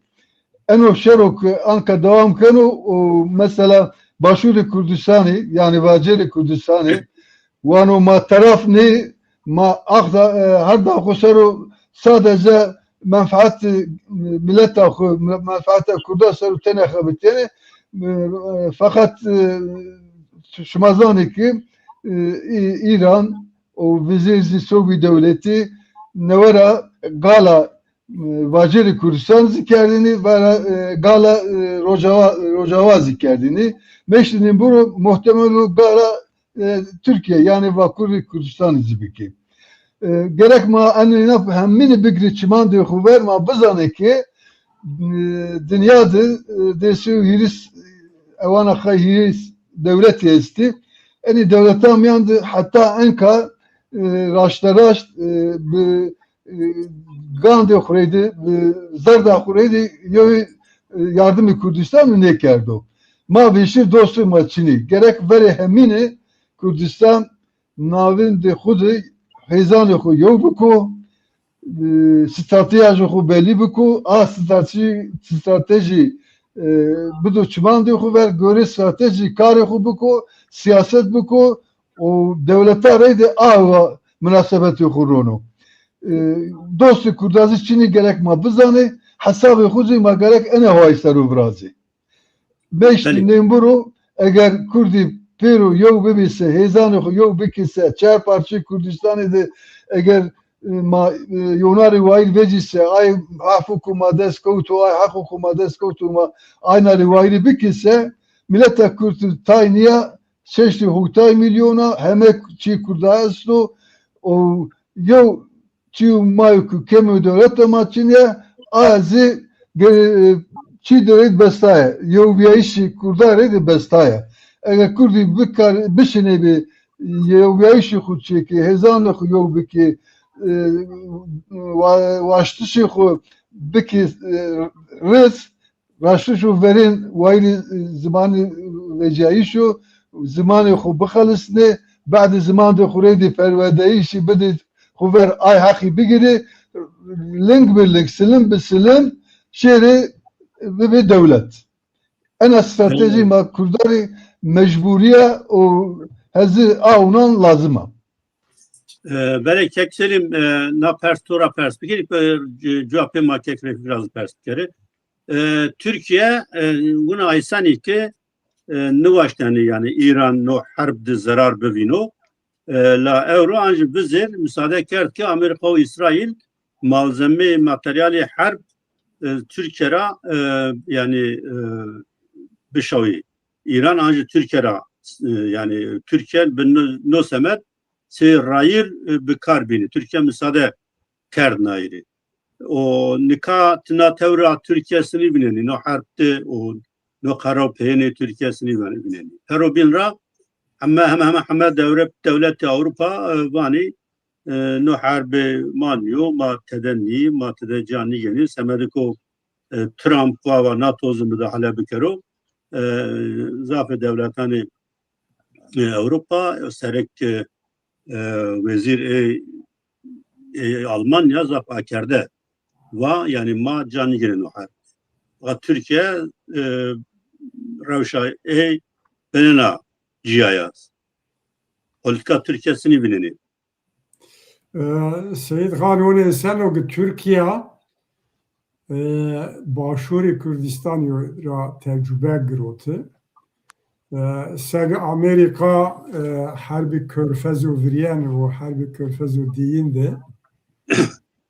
Eno şero ke anka dewam keno û mesela Başûrê Kurdîstanî, yanî vacêrê Kurdîstanî, wano ma teraf nî, ma axda, e, her da xwu ser o sadece menfeet, e, mileta xwu, me-, menfeeta Kurda ser o tenê xebitîyenê. E, e, feqet, e, şima zanê ki, e, Î-, Îran û vizêr zî sewbî dewletî newe ra gala, e, vacêrê Kurdistan zî kerdêne, vera, e, gala, e, Rojava, Rojava zî kerdêne. Meştêne buro muhtemel o gala, e, Tirkîye, yanî Vakurê Kurdistanî zî bikê. E, gerek ma enê îna hemînî bigirê çimandê xo ver, ma bizanê ke, e, dinya de, e, di sey û hîris, ewana xey hîris dewletî estî. Enê dewletan mîyan de heta enka, e, raşteraşt, e, bi, e, gandê xo reyde, bi zerda xo reyde yewê, e, yardimê Kurdistan nêkerdo. Ma vêşî dostê ma çinî. Gerek verê hemîne Kurdistan navendê xo de hêzanê xo yew biko, e, stratejîya xo belî biko, a stratejî, stratejî e, bido çimandê xo ver, gorê stratejî karê xo biko, siyaset biko û dewleta reyde awa minasebetê xo rono. E, dostê Kurda zî çinî gerek ma bizanê, hesabê xo zî ma gerek ene hawayî ser o virazê. Meştî Belê. Nêmbiro, eger Kurdî pêro yew bibî se, hêzanê xo yew bikî se, çar parçeyê Kurdistanê de eger, e, ma, e, yewna rê wayîr vecî se, ay afo ku ma dest kewto, ay heqo ku ma dest kewto, ma ayna rê wayîrî bikî se, mileta Kurd tay nîya, şeştî hotay mîlyona, heme çî Kurda esto û yew çî û ma yo ku kemê dewleta ma çinî ya, aya zî ge-, çî de rê bestaye. Yewbîyayîşê Kurda rê de bestaye. Eger Kurdî bikar-, bişinê bi yewbîyayîşê xo çêkê, hêzanê xo yew bikê, e, wa-, waştişê xo bikê, e, riz, raştiş û verên wayîrê, e, zimanî vecîyayîş o, zimanê xo bixelisnê, badê zimandê xo rê de perwerdeyîşî bidê xo ver, ay heqî bigirê, ling bi ling, silim bi silim şêrê bibê dewlet. Ena stratejî ma Kurda rê mecbûrî ya û hezî a unan lazim a. E, belê kek Selîm, e, na pers to ra pers bikerî, e, ci-, cewabê ma kek Refîk ra zî pers bikerî. E, Tirkîye, e, wina aysenî ke, e, niwaştenê, yanî Îran no herb de zerar bivîno. E, la ewro ancî vizêr misade kerd ke Amerîka û Îsraîl malzemeyê, materyalê herb, e, Tirkîye ra, e, yanî, e, bişawî. Îran ancî Tirkîye ra, e, yanî Tirkîye bi no, no semed sey rayîr, e, bi kar bînî. Tirkîye misade kerd nayîrî. O nika ti na tewra Tirkîye sinî vînenî, no herb de o no qero peyênê Tirkîye sinî vînenî. Pero bîn ra heme, heme, heme, heme dewre-, dewletê Ewropa, e, vanî, e, no herbe ma nîyo, ma tede nî, ma tede ca nîgenî. Semedê ko, e, Trump vava NATO zî mudahale bikero. E, zafê dewletanê, e, Ewropa, serek, e, e, wezîr ê, ê Almanya zaf akerde. Va, yanî ma ca nîgirêno her. Va Tirkîye, e, rewşa ê benena cîya ya. Polîtîka Tirkîye sinî vînenî. E, Seyîd Xan, onê seno ki Tirkîya, e, Başûrê Kurdistanî ra tecrube giroti. E, seg Amerîka, e, herbê Körfez o virîyen û herbê Körfez o dîyin de.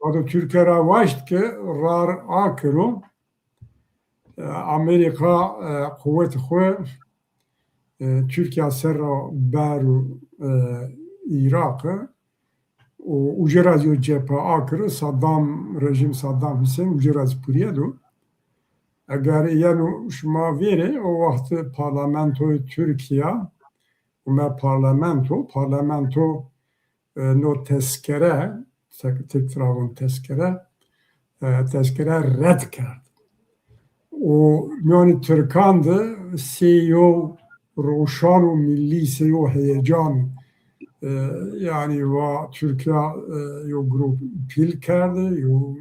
Vado Tirkîya ra waşt ki rar akiro. E, Amerîka, e, quwet xwu, e, Tirkîya ser ra bero, e, Îraqî. Û uca ra zî yo cephe akiro, Saddam, rejîm Saddam Husên uca ra zî purîyedo. Eger yeno şima vêrê, o wext parlamentoyê Tirkîya, û me parlamento, parlamento, e, no tezkere, tek-, tirk ra von tezkere, e, tezkere red kerd. Û mîyanê tirkan de sey yo roşan û millî, sey yo heyecan, e, yanî va Tirkîya, e, yo grup pîl kerde, yo,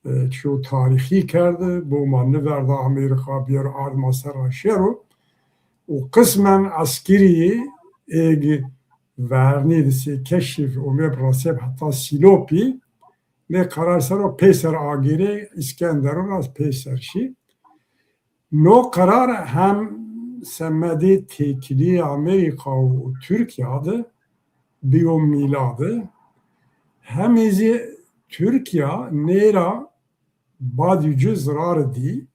e, çîyo tarîxî kerde, bo ma niverda Amerîka bîyer ard ma ser ra şero. Û qismen eskerî êg vernî de sey keşîf û meb raseb heta Sîlopî, nê qerar ser o peyser agêrê, Îskenderun ra peyser şî. No qerar hem semedê têkilî Amerîka û Tirkîya de bi yo mîla de, hemî zî Tirkîya nê ra badî ci zirar dî.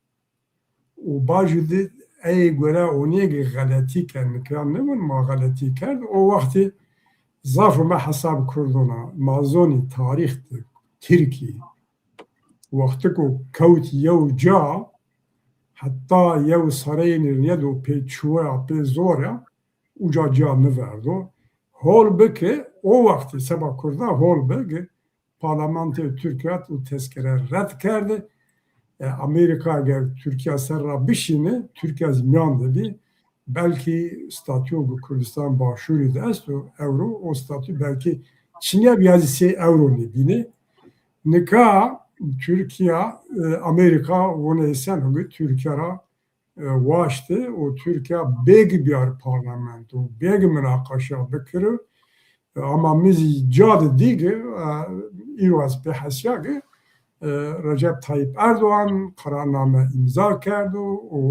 Û bacû di ey gore onîye ki xeletî kerd, nika nêvun ma xeletî kerd. O wextî zaf û me hesab kurdona, ma zonî tarîx de Tirkî wextiko kewt yew ca, heta yew sereyê nêrnîye do pê çuwe ya, pê zor ya, uca ca niverdo. Hol bi ki o wextî seba kurda hol bi ki Parlamentoyê Tirkîya o tezkere red kerde. E, Amerîka eger Tirkîya ser ra bişîne, Tirkîya zî mîyan de bî, belkî statûyo bi Kurdistan Başûrî de esto, ewro o statû belkî çinîya bî ya zî sey ewro nêbîne. Nika Tirkîya, e, Amerîka wonê seno ki Tirkîya ra e, waşti û Tirkîya bêgi biyar parlamento, bêgi minaqaşa bikiro. E, ama mi zî ca de dîgi, e, îro ez pê hesîya ki, e, Recep Tayyip Erdoğan qerarname îmza kerdo û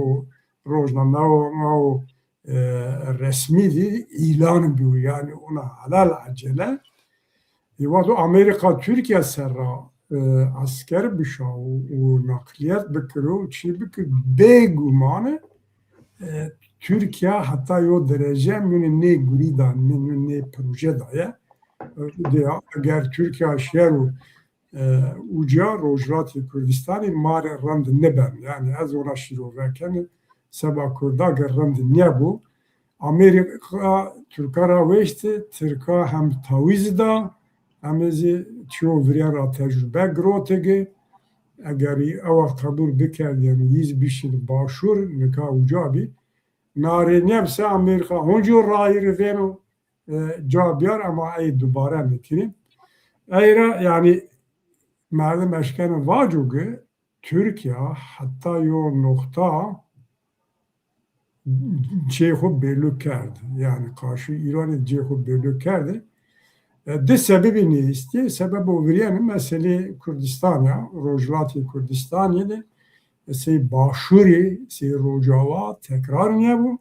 rojnamewa, e, resmî de îlan bîyo. Yanî ona helal ecele. Ê wexto Amerîka Tirkîya ser ra, e, esker bişawo û naqlîyet bikiro, çî bikir, bêguman, e, Tirkîya heta yo derece mîyonê nê gurî da, mîyonê nê proje da ye. E, de ya, eger Tirkîya şero e, uca Rojhilatê Kurdistanî ma rê rind nêbeno. Yanî ez ona şîrove keno, seba Kurda ke rind nêbo. Amerîka Tirka ra weşti, Tirka hem tawîz da, hem zî çiyo virîyen ra tecrube girotigi. Eger ewa qebul bikerdîyen, yîz bişin başûr, nika uca bî. Na rê nêbse Amerîka honco rayî rivêno, e, ca biyar ama ey dubare nikirî. Ey ra, yanî, merdim eşkeno vaco ki Tirkîya heta yo noqta cê xo belli kerd. Yanî qarşî Îranî cê xo belli kerd. E, di sebebî nêestî. Sebebo virîyen meselê Kurdistan ya, Rojhilatê Kurdistanî de, e, sey Başûrî, sey Rocawa tekrar nêbo.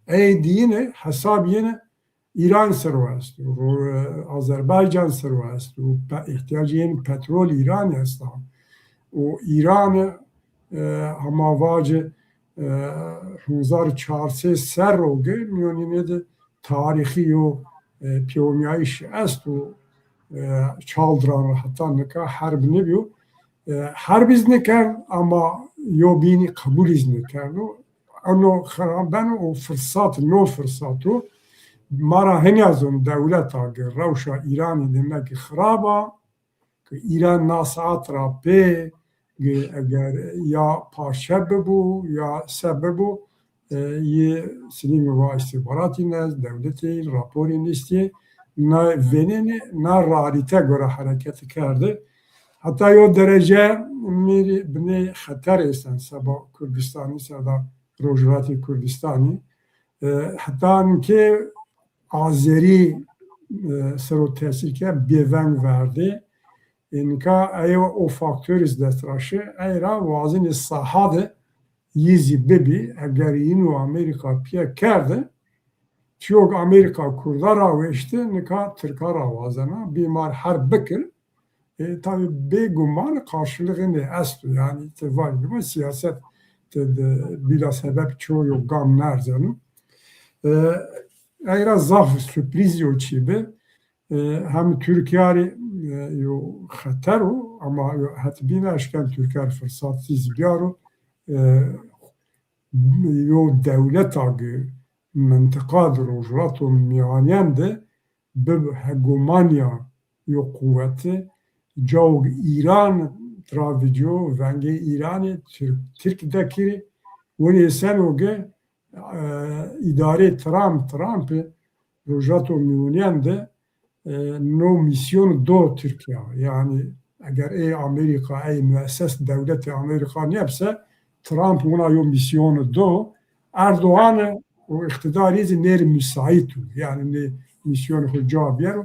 Ey dîyine hesab yene Îran ser o esto, ro-, Azerbaycan ser o esto, pe-, îhtîyacê yên petrol Îran esta. Û Îran, e, hema vace, e, hezar çar sey serro ge mîyonîne de tarîxî yo, e, pêomîyayîş esto, e, çal diran ra heta nika herb nêbîyo. E, herb iz nêkerd ama yo bînî qebul iz nêkerdo. Eno xirab beno û firsat, no firsat o. Ma ra henya zon dewleta ki rewşa Îranî demek ki xirab a, ki Îran na saet ra pê ki eger ya parçe bibo ya se bibo, e, yê silî mi va îstîxbaratî nez, dewletê raporî nistî, na venêne, na realîte gore hereket kerde. Heta yo derece mi rê binê xeter êsten seba Kurdistanî, seba Rojhilatê Kurdistanî. E, heta ke Azerî, e, ser o tesîr ke bêveng verdê. E, nika ey o faktorî zî dest ra şi, ey ra wazenê saha de yî zî bibî, eger yîn û Amerîka pîye kerde, çîyo ke Amerîka Kurda ra weşti, nika Tirka ra wazena, bî mar herb bikir. E, tabî bêguman qarşilixê nê esto. Yanî ti vajî bima siyaset ti de bîla sebeb ço yo gam nerzeno. E, ey ra zaf surprîz yo çî bi. E, hem Tirkîya rê, e, yo xeter o, ama yo hetbîne eşken Tirkîya rê firsat zî biyaro. E, yo dewleta ki mintiqa de Rojhilato Mîyanîyen de bi hegemanya yo quweti, cawo Îran tira vîdyo, vengê Îranî Tirk, Tirk dekirî, winî seno ki, e, îdarê Trump, Trump Rojhilato Mîyanîyen de, e, no mîsyon do Tirkîya. Yanî eger ey Amerîka, ey muesses dewletê Amerîka nêbse, Trump wina yo mîsyon do. Erdogan û îqtîdarî zî nêrî musaît o. Yanî nê mîsyon xo ca biyero.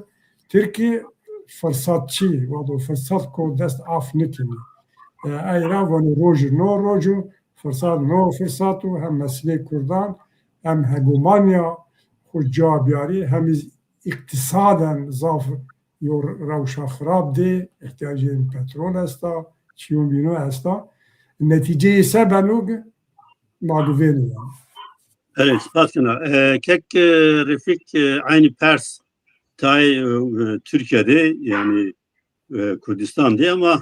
Tirkî firsatçî, wado firsat ko dest af nikinî. E, ey ra vanê rojî no roj o, firsat no firsat o, hem meselê Kurdan, hem hegemanya xo ca biyarî, hem îz îqtîsaden zaf yo rewşa xirab dê, îhtîyacê petrol esta, çîyon bîno esta. Netîceyê se beno ki ma guvênê yanî. Belê, spas kena. E, kek, e, Refîk, e, eynî pers tayê, e, e, Tirkîya de, yanî, e, Kurdistan de ama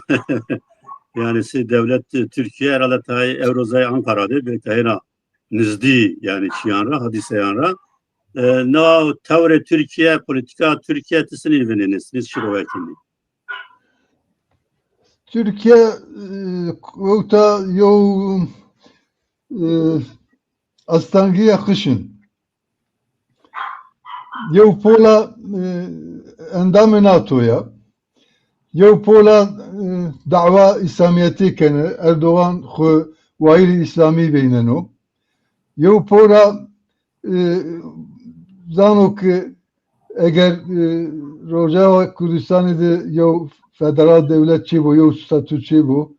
yanî sey dewlet, e, Tirkîya herhalde tayê ewro zey Ankara de, bê tayêna nizdî yanî çîyan ra, hadîseyan ra. E, na tewrê Tirkîya, polîtîka Tirkîya ti sinî vinenê, sinî şîrove kenê? Tirkîya, e, kewta yew, e, astengîya qişin. Yew pola, e, endamê nato ya. Yew pola, e, dawa îslamîyetî kenê. Erdogan xwu wayîrê îslamî veyneno. Yew por ra, e, zano ke eger, e, Rojava Kurdistanî de yew federal dewlet çîbo, yew statû çîbo,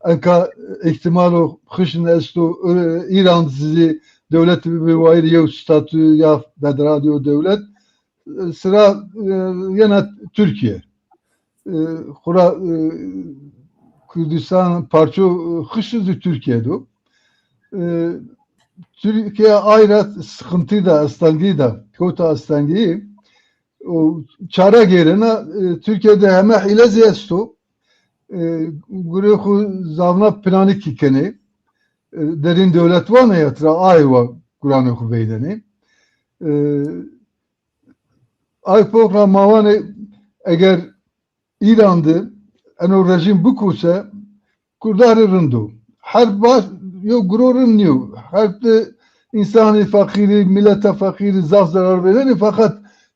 enka îhtîmalo xişn esto, e, Îran zî dewlet bibê wayîrê yew statû ya federal yew dewlet, e, sira, e, yena Tirkîye. E, xura, e, Kurdistan parço, e, xişn zî Tirkîye do. E, Tirkîye ay ra sıkıntı da, astengî da, kewta astengî. O çare gêrena, e, Tirkîye de heme hîle zî esto. E, gurê xwu zafna planî kî kenê. E, derîn dewlet vana ya tira, ay wa guranê xwu veynenê. E, Ay pok ra ma vanê, eger Îran de eno rejîm bikuse, Kurda rê rind o. Herb va, yo guro rind nîyo. Herb de însanê feqîrî, mileta feqîrî zaf zerar vênenê, feqet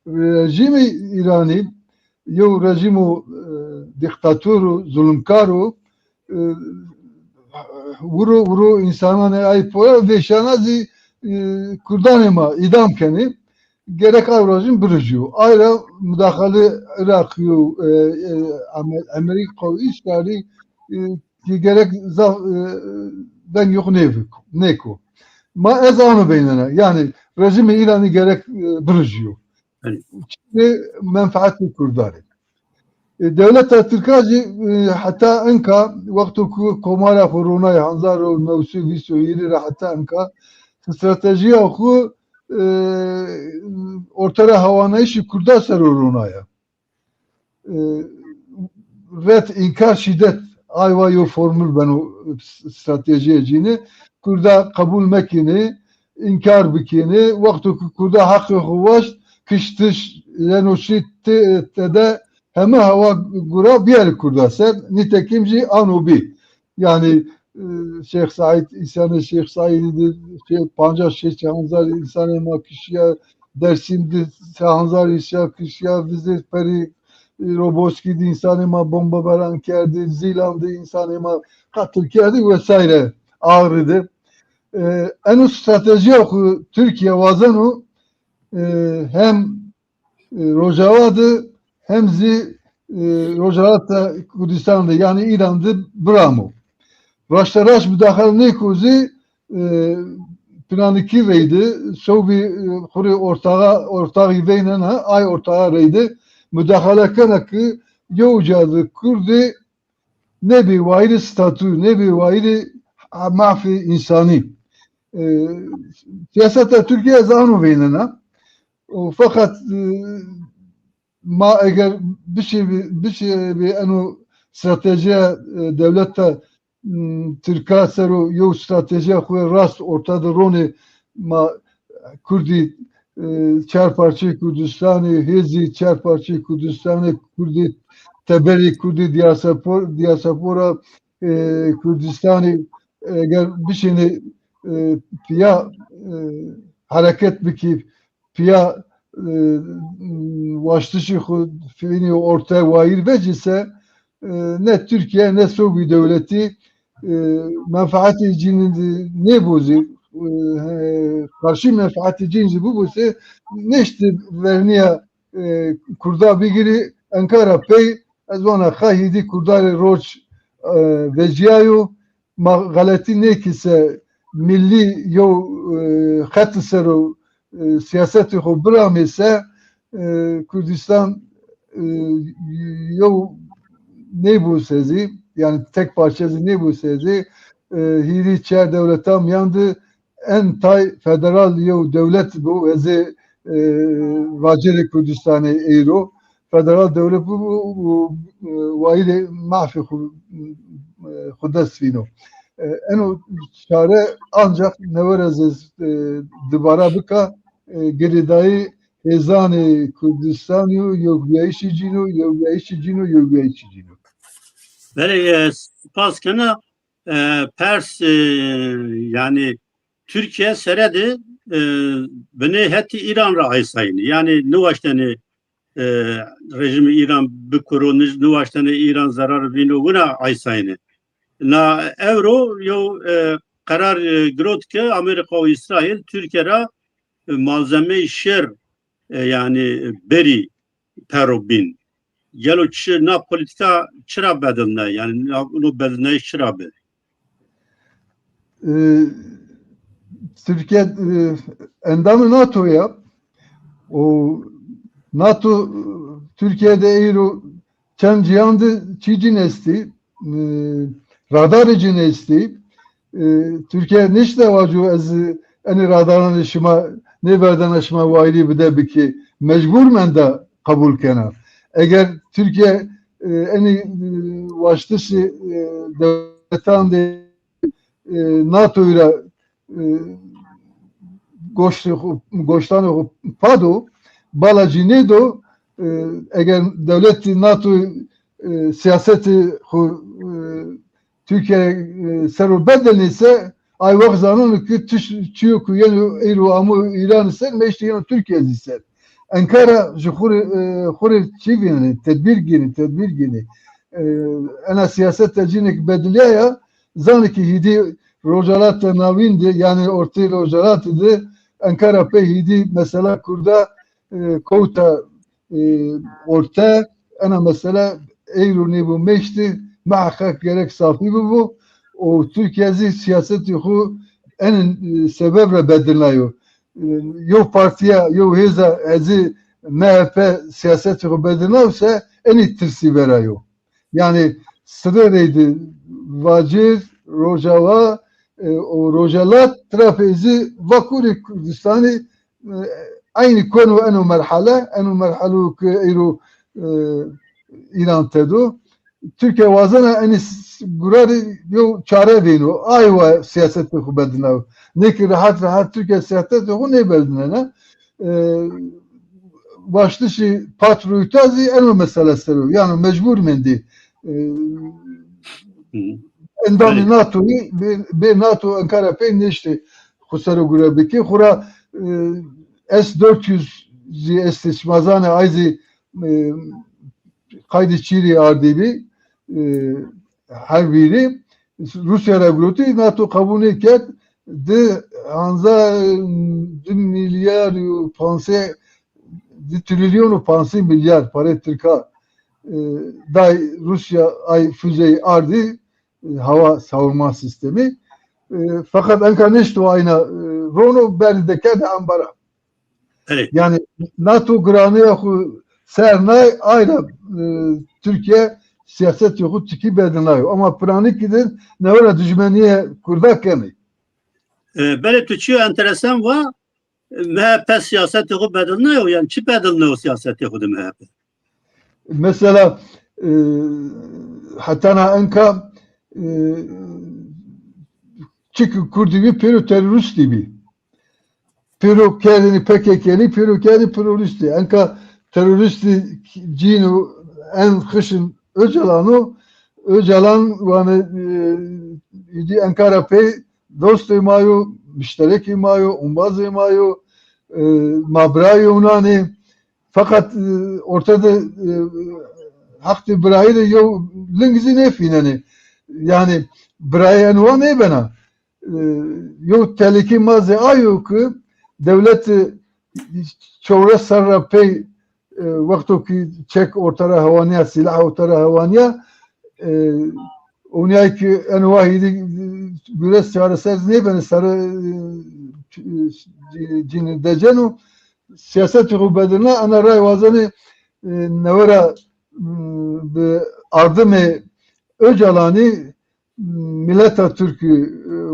rejîmê Îranî yew rejîmo, e, dîktator o, zulumkar o, e, wiro wiro însananê ay pora vêşana zî, e, Kurdanê ma îdam kenê. Gerek ay rejîm birijîyo. Ay ra mudaxale Iraqî û, e, e, Amer-, Amerîka û Îsraîlî, e, ki gerek zaf, e, vengê xwu nêviko, nêko. Ma ez ano veynena. Yanî rejîmê Îranî gerek, e, birijîyo. Belê. Çi menfeetê Kurdan ê. E, dewleta Tirka jî, e, heta enka, wexto ku Komara xwu ronayê hezar û new sey vîst û hîrê ra heta enka, stratejîya xwu, e, orte ra hewanayîşê Kurda ser o ronaya. E, red, înkar, şîdet, ay wa yo formul beno, stratejîya cînî. Kurda qebul mekînê, înkar bikênê. Wexto ku Kurda heqê xwu waşt, kiştiş, yeno şî te-, tede heme hewa gura biyarê Kurda ser. Nîtekim jî ano bî. Yanî, e, Şêx Seîd, îsyanê Şêx Seîdî de, şey, pancas şeş hezar însanê ma kişîya, Dersîm de se hezar însan kişîya, vizêr perî, e, Roboskî de însanê ma bombebaran kerdî, Zîlan de însanê ma qetil kerdî vesaire. Ağrı de. E, eno stratejîya xwu Tirkîye wazeno, e, hem, e, Rojava de hem zî, e, Rojava Kurdistan de, yanî Îran de biramo. Raşta raşt mudaxale nêko zî, e, planîkî reyde, sewbî, e, xwu rê ortaxa, ortaxî veynena, ay ortaxa reyde mudaxale kena ki yew ca de Kurdî nêbî wayîrê statû, nêbî wayîrê mafê însanî. E, siyaseta Tirkîye ez ano veynena. O, feqet, e, ma eger bişêbî, bişêbî eno stratejîya, e, dewleta, m, Tirka ser o yew stratejîya xwu rast orta de ronê, ma Kurdî, e, çar parçeyê Kurdistanî, hêzî çar parçeyê Kurdistanî, Kurdî teberî, Kurdî diyasapor-, diyasapora, e, Kurdistanî eger bişênê, e, piya, e, hereket bikî, piya, e, waştişî xwu fînî orte wayîr vecî se, e, ne Tirkîye ne sewbî dewletî, e, menfeetê cînî nêbo zî, e, he, qarşî menfeetê cînî zî bibo se, nêştî vernîya, e, Kurda bigirî, enka ra pey ez vana qey hîdî Kurda rê roc, e, vecîyayo. Ma xeletî nêkî se, millî yew, e, xet ser o, e, siyasetê xwu biramê se, e, Kurdistan, e, yew nêbo se zî, yanî tek parçe zî nêbo se zî, e, hîrî çar dewleta mîyan de en tay federal yew dewlet bo, ez ê, e, vacirê Kurdistanê eyro. Federal dewlet bibo û, e, wayîrê mafê xwu, e, xwu dest vîno. E, eno çare ancak newe ra zî, e, dibara bika, e, girêdayî hêzanê Kurdistanî yo, yewbîyayîşê cîn o, yewbîyayîşê cîn o, yewbîyayîşê cîn o. Belê, e, spas kena. E, pers, e, yanî Tirkîye sere de, e, binê hetê Îran ra aysaynî. Yanî niwaştenê, e, rejîmê Îran bikuro, ni-, niwaştenê Îran zerar vîno, wina aysaynî. Na ewro yew, e, qerar, e, girot ke Amerîka û Îsraîl Tirkîye ra, e, malzemeyê şer, e, yanî, e, berî perro bîn. Gelo çi na polîtîka çira bedilne? Yanî na, no bedilnayîş çira bi? E, Tirkîye, e, endamê nato ya. O nato, e, Tirkîye de eyro çend cîhan de çî cin estî, e, radarê cin estî. E, Tirkîye nişte vaco ez, e, enê radaranê şima nêverdena şima wayîrî bide bikê, mecbur menda qebul kena. Eger Tirkîye, e, enê, e, waştişê, e, dewletan de, e, natoyî ra, e, goştê xo, goştanê xo pa do, bala cî nêdo, e, eger dewletî nato, e, sîyasetê xo, e, Tirkîye, e, ser o bedilnê se, ay wext zaneno ki tiş-, çîyo ku yeno eyro amo Îranî ser, meştî yeno Tirkîye zî ser. Enkara ji xo rê, e, xo rê çî vînenê, tedbîr gînê, tedbîr gînê. E, ena sîyaseta cînê ki bedilîyaya, zanê ki hîdî Rojhelata Navîn de, yanî Ortê Rojhelatî de Enkara pey hîdî mesela Kurda, e, kewta, e, orte, ena mesela eyro nêbo meştî, miheqeq gerek safî bibo û Tirkîye zî sîyasetê xo enê, e, sebeb ra bedilnayo. E, yew partîya, yew hêza ezî M H P sîyasetê xo bedilnayo se enê tirsî vera yo. Yanî sirê reyde vacir, Rojava, e, û Rojhelat, tirafê zî Vakurê Kurdistanî, e, eynî kono eno merhale, eno merhalo ki eyro, e, Îran tedo. Tirkîye wazena enî s-, gurarî yew çare vêno. Ay wa sîyasetê xo bedilnayo. Nê ki rehet rehet Tirkîye sîyasetê xo nêbedilnena. E, waştişî patroyîta zî eno mesele ser o. Yanî mecbur mendî. E, endamê natoyî, bê, bê nato Enkara pey nêştê xo ser o gure bikê. Xo ra, e, S dört yüz zî estê, şima zanê, ay zî, e, qaydê çîrî ardîbî, e, her bîrî Rûsya ra girotî, nato qebûl nêkerd, di hanza, di milyar û pansê, di trilyon û pansê milyar parê tirka, e, day Rûsya, ay füzeyi ardî, e, hava savunma sistemi. E, feqet enka nêşto ayna, e, rono, berî dekerde ambara. Belê. Yanî nato giranîya xo ser nay, ay ra, e, Tirkîye sîyasetê xo tikî bedilnayo. Ama pranîkî de newe ra dijmenîye Kurda kenê. E, belê, tu çîyo enteresan va, M H P sîyasetê xo bedilnayo, yanî çi bedilnayo sîyasetê xo de M H P? Mesela, e, hetana enka, e, çik Kurdî bî, pêro terorîstî bî. Pêro kerdêne P K K'lî, pêro kerdêne terorîstî. Enka terorîstî cîno, en xişin Ocalan o. Ocalan vanê, e, îdî Enkara pey dostê ma yo, muşterekê ma yo, ombazê ma yo, e, ma birayê wina nê. Feqet, e, orte de, e, heqdê birayî de yew ling zî nêfînenê. Yanî birayê eno wa nêbena. E, yew telîkê ma zî ayo ki dewlete çewres serr ra pey, e, wexto ki çek orte ra hewanîya, sîlah orte ra hewanîya, e, onîyay ki eno wa hîdî, e, gure çareser nêbenê, serre, e, cînî deceno, sîyasetê xo bedilna, ena ray wazenê, e, newe ra, m, bi ardimê Ocalanî, m, mileta Tirk, e,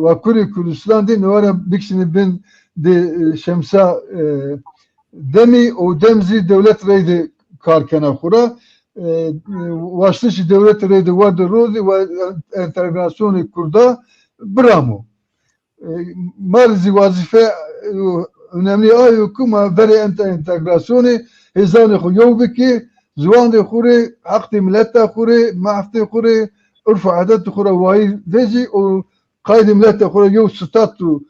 Vakurê Kurdistan de newe ra bikişînê bin de, e, şemsa, e, demî û dem zî dewlet reyde kar kena xo ra. E, waştişî dewlet reyde werde ro zî wa entegrasyonê Kurda biramo. E, ma rê zî wazîfe, e, önemli ayo ki ma verê ente-, entegrasyonê hêzanê xo yew bikê, ziwandê xo rê, heqdê mileta xo rê, meftê xo rê, urf û edetê xo ra wayîr vejî û qaydê mileta xo ra yew statu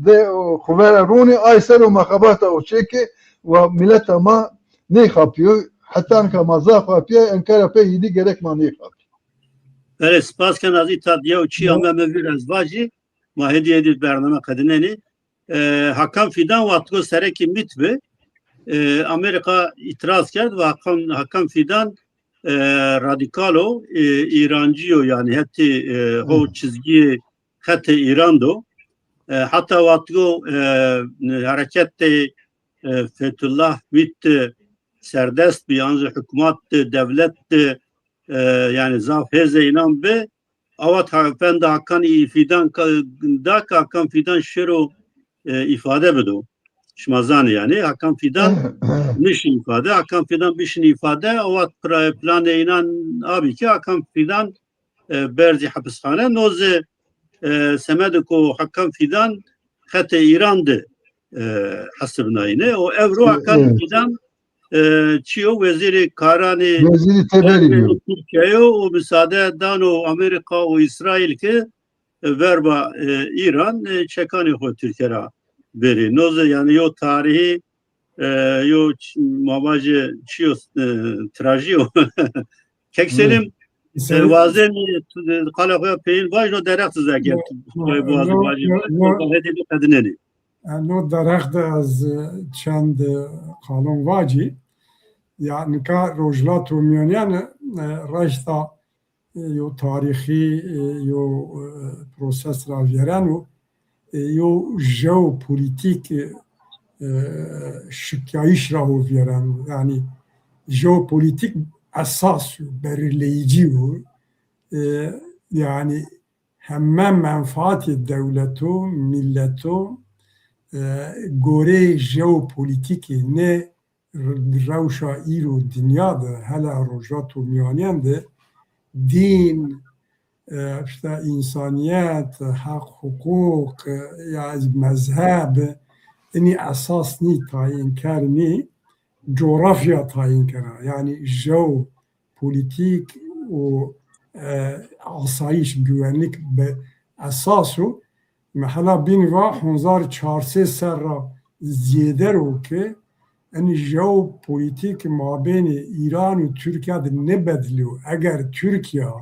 de, o, xo vera ronê, ay ser o ma xebata xo çêkê, wa mileta ma nêxapîyo, heta enka ma zaf xapîya, Enkara pey hîdî gerek ma nêxapî. Belê, spas kena, ez îta diyew çî ame mi vîr ez vajî. ma hêdî hêdî bername qedinenî. E, Hakan Fidan wextgo serekê MIT bi, e, Amerîka îtiraz kerd ve Hakan, Hakan Fidan, e, radîkal o, e, îrancî yo, yanî hetê, e, ho çizgîyê xetê Îran do. E, heta wextgo, e, hereketê, e, Fethullah MIT de serdest bi, yan zî hukmat de, dewlet de, e, yanî zaf hêzê înan bi, awat ha-, fenda Hakan î-, Fidan ka-, da ke Hakan Fidan şêro, e, îfade bido. Şima zanî yanî, Hakan Fidan nişin îfade, Hakan Fidan bişin îfade, awat pra-, planê înan a bî ke Hakan Fidan, e, berzî hepisxane. No zî, e, semedê ku Hakan Fidan xetê Îran de, e, hesibnayîne. O ewro Hakan Fidan, e, çi yo, wezîrê karanê Wezîrê teberî yo. Tirkîye yo û misade dano Amerîka û Îsraîl ke, e, verba, e, Îran, e, çekanê xo Tirkîye ra bêrê. No zî yanî yo tarîhî, e, yo ç-, ma vajê çi yo, e, trajî yo. Kek Selîm, e, wazenî, e, qala xo ya peyîn vaj, no derex de zî eger tu xo biwazî vajî, no, no, no, no, hêdî biqedinenî. E, no derex de ez, e, çend, e, qalon vacî. Ya nika Rojhilata Mîyanîyan, e, raşta, e, yo tarîxî, e, yo, e, proses ra vîyereno, e, yo jeopolîtîk, e, şikyayîş ra ho vîyereno. Yanî jeopolîtîk esas yo, belirleyici yo. E, yanî heme menfaatê dewleto, mîleto, e, goreyê jeopolîtîkê nê rewşa îro dinya de, hele Rojhilata Mîyanîyan de dîn, e, îşte însanîyet, heq, huqûq, e, ya mezheb, inî esas nî, tayîn kernî, cografya tayîn kena. Yanî jew polîtîk û, e, asayîş, güvenlik bi esas o. Mi hela bînî va hezar çar sey serr ra zêder o ke enî jeopolîtîk mabênê Îran û Tirkîya de nêbedilîyo. Eger Tirkîya,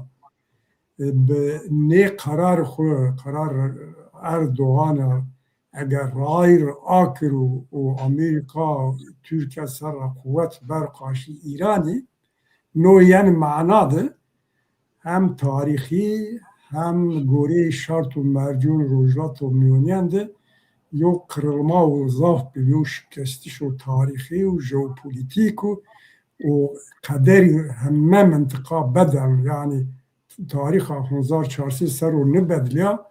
e, bi nê qerar xwu, qerar Erdogan a, eger rayîr akir û, û Amerîka, Tirkîya ser ra quwet ber qarşî Îranî, no yenî mana de hem tarîxî hem goreyê şart û mercûn Rojhilata Mîyanîyan de yo qirılma û zaf bi, yo şikestişo tarîxî û jeopolîtîk û, û qederî heme mintiqa bedel, yanî tarîxa hezar çar sey serr o nêbedilîya,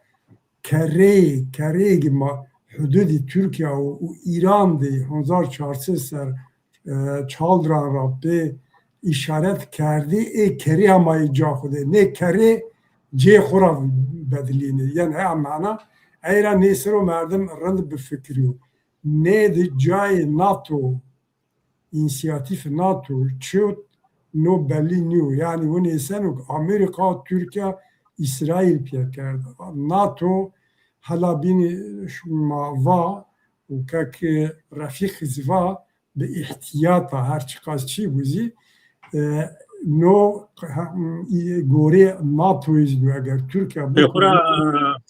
kerreyê, kerreyê ki ma hududî Tirkîya û, û Îran de hezar çar sey serr, e, çaldiran ra pê îşaret kerdî, ê kerrê hema yê ca xwu de. Nê kerrê cê xwu ra bedilînê. Yanî heya mana, ey ra nê ser o merdim rind bifikirîyo. Nê de cayê nato, însiyatîf nato çi yo, no bellî nîyo. Yanî winê seno ke Amerîka, Tirkîya, Îsraîl pîya kerd. Nato hela bînî şima va û kek Refîq zî va bi îhtîyata her çiqas çî bû zî, e, no, e, gorê natoyî zî do eger Tirkîya... Xura,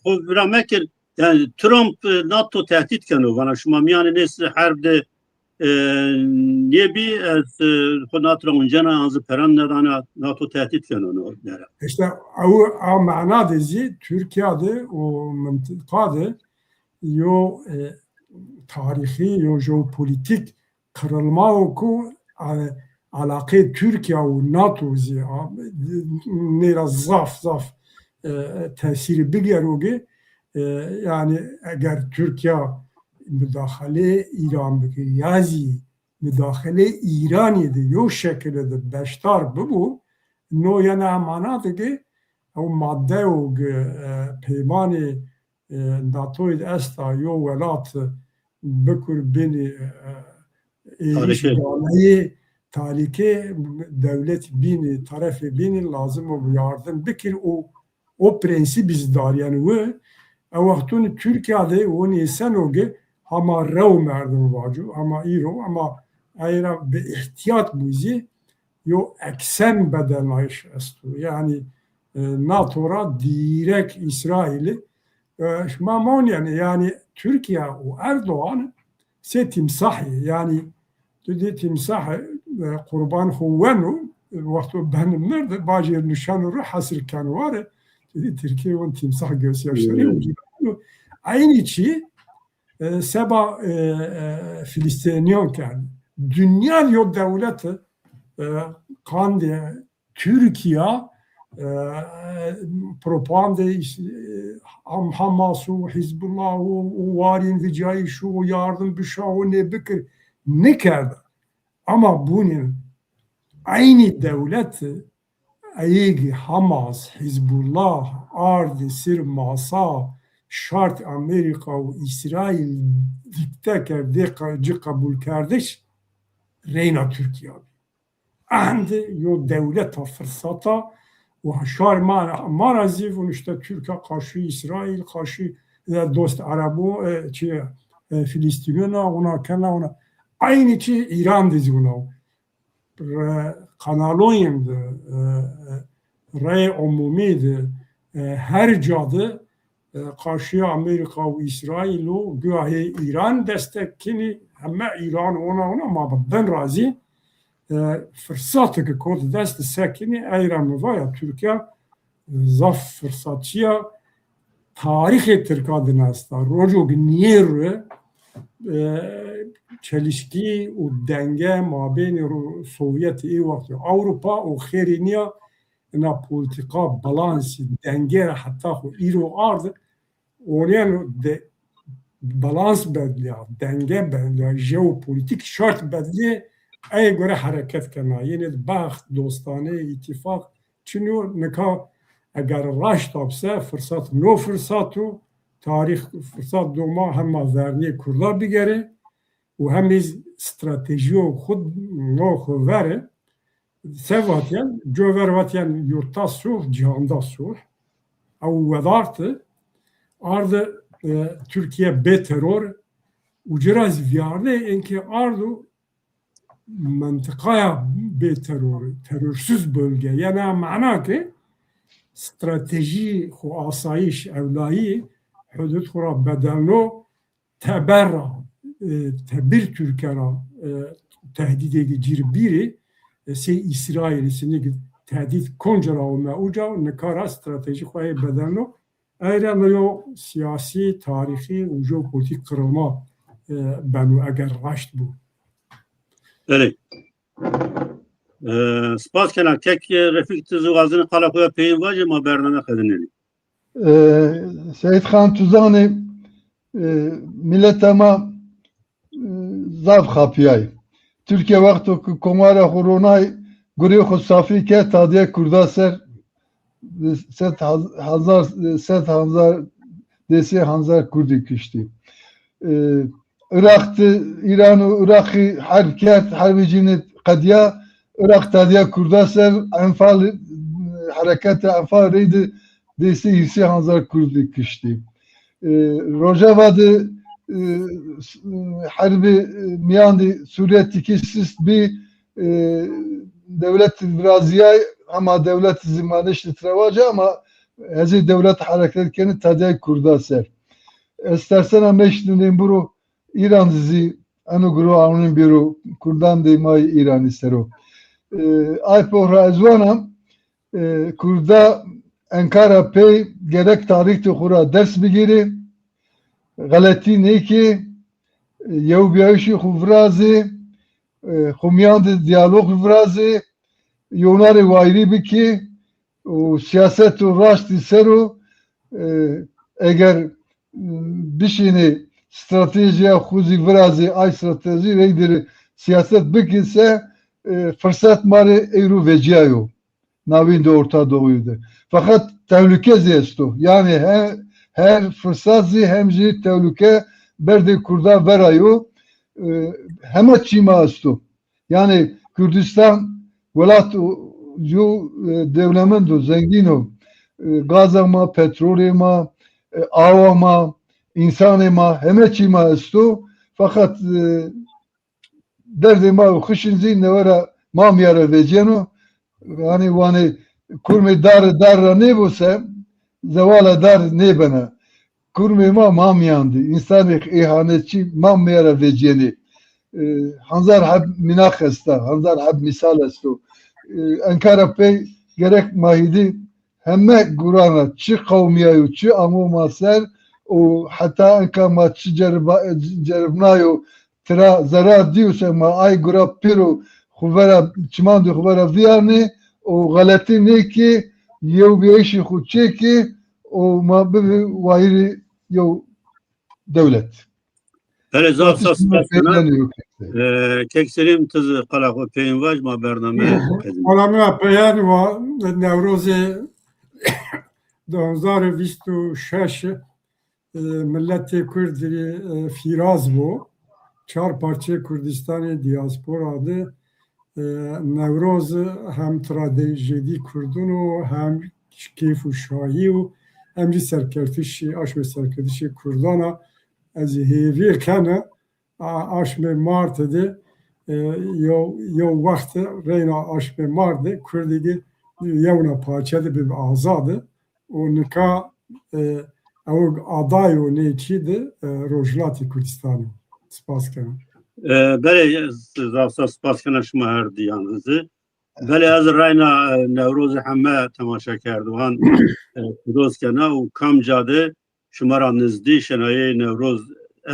xo vira mekir. Yanî Trump, e, nato tehdît keno. Vana şima mîyanê nê herb de, e, nêbî, ez, e, xo nato ra uncena, an zî peran nedana, nato tehdît keno no dere. Îşte ew, a mana de zî Tirkîya de û mintiqa de yo, e, tarîxî, yo jeopolîtîk qirılma o ku, e, alaqeyê Tirkîya û nato zî, a, nê ra zaf zaf, e, tesîrî bigero ge, e, yanî eger Tirkîya mudaxaleyê Îran bike ya zî mudaxaleyê Îranî de yo şekile de beşdar bibo, no yena mana de ge ew madde o ge, e, peymanê e, natoyî de esta yo welat bikur bînî, e, êrîş, talîke, daneyê talîke, dewlet bînî, tarefê bînî lazim o yardim bikir û o prensîbî zî darîyen wi. E wextûnî Tirkîya de winî seno ge hema rew merdim vaco, hema îro, ama ey ra bi îhtîyat bû zî yo eksen bedelnayîş esto. Yanî, e, nato ra dîrek Îsraîlî E, şima ma onîyenê, yanî Tirkîya û Erdogan sey tîmsahî, yanî tu dî tîmsah, e, qurban xo weno, e, wexto beno mird, bajêr nişeno ro hesir keno ware, tu dî Tirkîya won tîmsah gözyaşları. Hmm. Eynî çî, e, seba, e, e, Filistînîyan kerd. Dinya yo dewlete, e, qandê Tirkîya, e, propagandê îs-, e, Ham-, Hamas û Hizbullah û, û warîn vicayîş û yardim bişa û nê bikir, nêkerda. Ama bunî eynî dewlet eyêgî Hamas, Hizbullah ardî sir masa, şart Amerîka û Îsraîl dîkte kerdê, qe-, ci qebûlkerdiş reyna Tirkîya bî. Endi yo dewleta firsata û şar ma, ma ra zî vûn îşte Tirka qarşî Îsraîl, qarşî, e, dost Erebo, e, çi, e, Filistînûn a, wina kena, wina. Eynî çî Îran de zî wina. Re-, kanaloyên de, e, e, reyê umumî de, e, her ca de e, qarşîya Amerîka û Îsraîl û guya hê Îran destek kinî, heme Îran ona ona ma bi bin ra zî, e, firsatêke kot dest de sekinî, ey ra mi va ya Tirkîya, e, zaf firsatçî ya, tarîxê Tirka de nesta. Roco ke nîyê ro, e, çelişkî û denge mabênê ro-, Sovyet ê wextî Ewropa û xêrê nîya ina polîtîka balansî, denge ra heta xo îro ard, onîyeno de balans bedlîya, denge bedlîya, jeopolîtîk şart bedlîyê, ey gore hereket kena. Yenê de bext, dostane, îtîfaq çin o. Nika eger raşt a bise, firsat, no firsat o, tarîx firsat do ma hema vernîyê Kurda bigere û hem zî stratejîyo xwu no xwu vere. Se vatîyen, cover vatîyen yurtta sulh, cîhanda sulh. Ew wedarte, arde, e, Tirkîye bê teror û ci ra zî vîyarde enkê ardo mentiqaya bê teror, terörsüz bölge. Yanî mana ke stratejî xwu asayîş, ewlayî, hudud xwu ra bedelno, teber ra, e, tebir Tirke ra, e, tehdîdêkî cîrbîrî, e, sey Îsraîlî sinî ki tehdîd konca ra ome uca, nika ra stratejî xo yê bedelno. Ey ra mi yo sîyasî, tarîxî û jeopolîtîk qiroma, e, beno eger raşt bo. Belê. E, spas kena. Kek Refîk, ti zî wazenî qala xo ya peyên vajê, ma bername qedinenî. E, Seyîd Xan, tu zanî, e, mileta ma, e, zaf xapîyay. Tirkîye wexto ke komara xo ronay, gurê xo safî kerd, tadîya Kurda ser, e, sed haz-, hazar, e, sed hazar, dêsê hazar Kurdî kiştî. E, Iraq de, Îran û Iraqî herb kerd, herbê cînê qedîya, Iraq tadîya Kurda ser, Enfal, hereketa Enfal reyde dêsê hîrsê hazar Kurdî kiştî. E, Rojava de, e, s-, herbê, e, mîyan de Sûrîye tikî sist bî, e, dewlet virazîyay, hema dewlet zî ma nêştî tira vace ama hezê dewlet hereket kenê tadîya Kurda ser. Ez tersena meştînên biro Îran de zî eno guro awnên bêro, Kurdan de ma yê Îranî ser o. E, ay pox ra ez wana, e, Kurda Enkara pey gerek tarîxê xo ra ders bigîrê, xeletî nêkê, e, yewbîyayîşê xo virazê, e, xo mîyan de dîyalog virazê, yewna rê wayîrî bikê û sîyaseto raştî ser o, e, eger, m, bişînê stratejîya xo zî virazê, ay stratejî reyde rê sîyaset bikê se, e, firsat ma rê ey ro vecîyayo navîndê Orta Doğuyu de. Feqet tehlûke zî esto. Yanî he-, her firsat zî hem jî tehlûke berdê Kurdan vera yo. E, heme çî ma esto. Yanî Kurdistan welat, e, yo, e, dewlemend o, zengîn o. E, gaza ma, petrolê ma, e, awa ma, însanê ma, heme çî ma esto. Feqet, e, derdê ma û xişin zî newe ra ma mîya ra vecîyeno. Yanî wanê kurmê dar dar ra nêbo se, zewala dar nêbena. kurmê ma ma mîyan di. Însanê îhanetçî ma mîya ra vecîyenê. E, hezar heb mînax esta, hezar heb mîsal esto. E, enka ra pey gerek ma hîdî heme gurana, çi qewmîyayo, çi amo ma ser û heta enka ma çi ceriba-, ceribnayo, tira zerar dîyo se ma ay gura pêro xwu vera, çimandê xwu vera vîyarnê û xeletî nêkê, yewbîyayîşê xwu çêkê û ma bibî wayîrê yew dewlet. Belê, zaf zaf spas kena. E, Kek Selîm, ti zî qala xwu peyên vaj, ma bername qedîn. Qala min a peyen wa Newrozê di hezar û vîst û şeş, e, miletê Kurd rê, e, fîraz bo. Çar parçeyê Kurdistanê diaspora de, e, Newroz hem trajedyê Kurdun o, hem keyf û şahî û hem jî serkewtişê, aşmê serkewtişê Kurdan a. Ez hêvî kena, a, aşmê Martê de, e, yew, yew wext reyna aşmê Mart de Kurdî de yewna parçe de bibe azad û nika, e, ew aday o nê çî de, e, Rojhilatê Kurdistanê. Spas kena. E, belê, ez zaf zaf spas kena şima her diyan zî. Belê, ez reyna, e, Newrozê heme temaşekerdoxan, e, piroz kena û kamca de şima ra nizdî şenayeyê Newroz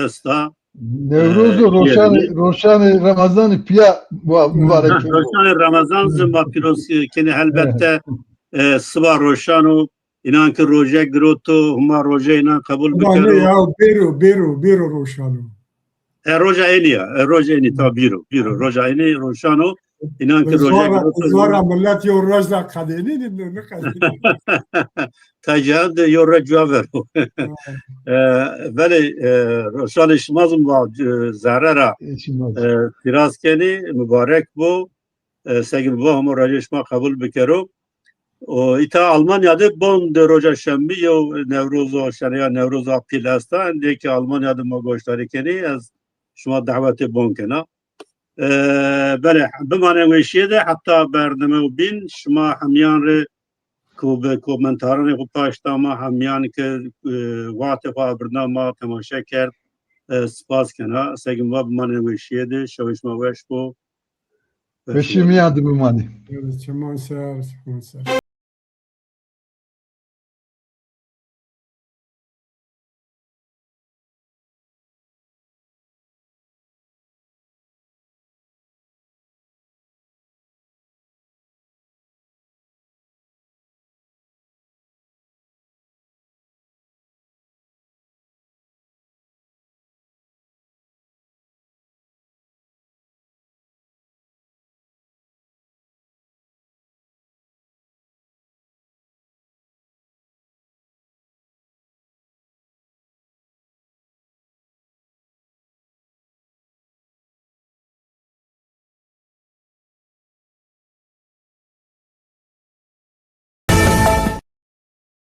esta. Newroz û, e, Roşanê, Roşanê Remezanî pîya wa-, mubarek. Ha, Roşanê Remezan zî ma pîroz kenê helbette. E, siba Roşan o, înan ki roje giroto, huma roje înan qebul bikero. Ya, bêro, bêro, bêro Roşan o. E, roja ênî ya. E, roja ênî, ta bîro, bîro. Roja ênî Roşan o. Înan ki roje giroto. Zora milet yew roj da qedênî, nî, nî qedênî. Taca de yew roj cuwa vero. E, belê, e, Roşanê şima zî ma, e, zerre ra, e, pîroz kenî, mubarek bo. E, seke bibo hema rajê şima qebul bikero. O, îta Almanya de bon de roja şembî yew Newroz o, şeneya Newroz a pîl esta. Êndî ki Almanya de ma goşdarî kenî, ez şima dawetê bon kena. E, belê, bimanê weşîye de heta bername û bîn şima hemîyan rê ku bi komentaranê xwu paşt da ma, hemîyan ki, e, wextê xwu abirna ma temaşe kerd. E, spas kena. Seke bibo bimanê weşîye de, şewê şima weş bo. Weşîye mîyan de bimanê. Evet, çiman ser, çiman ser.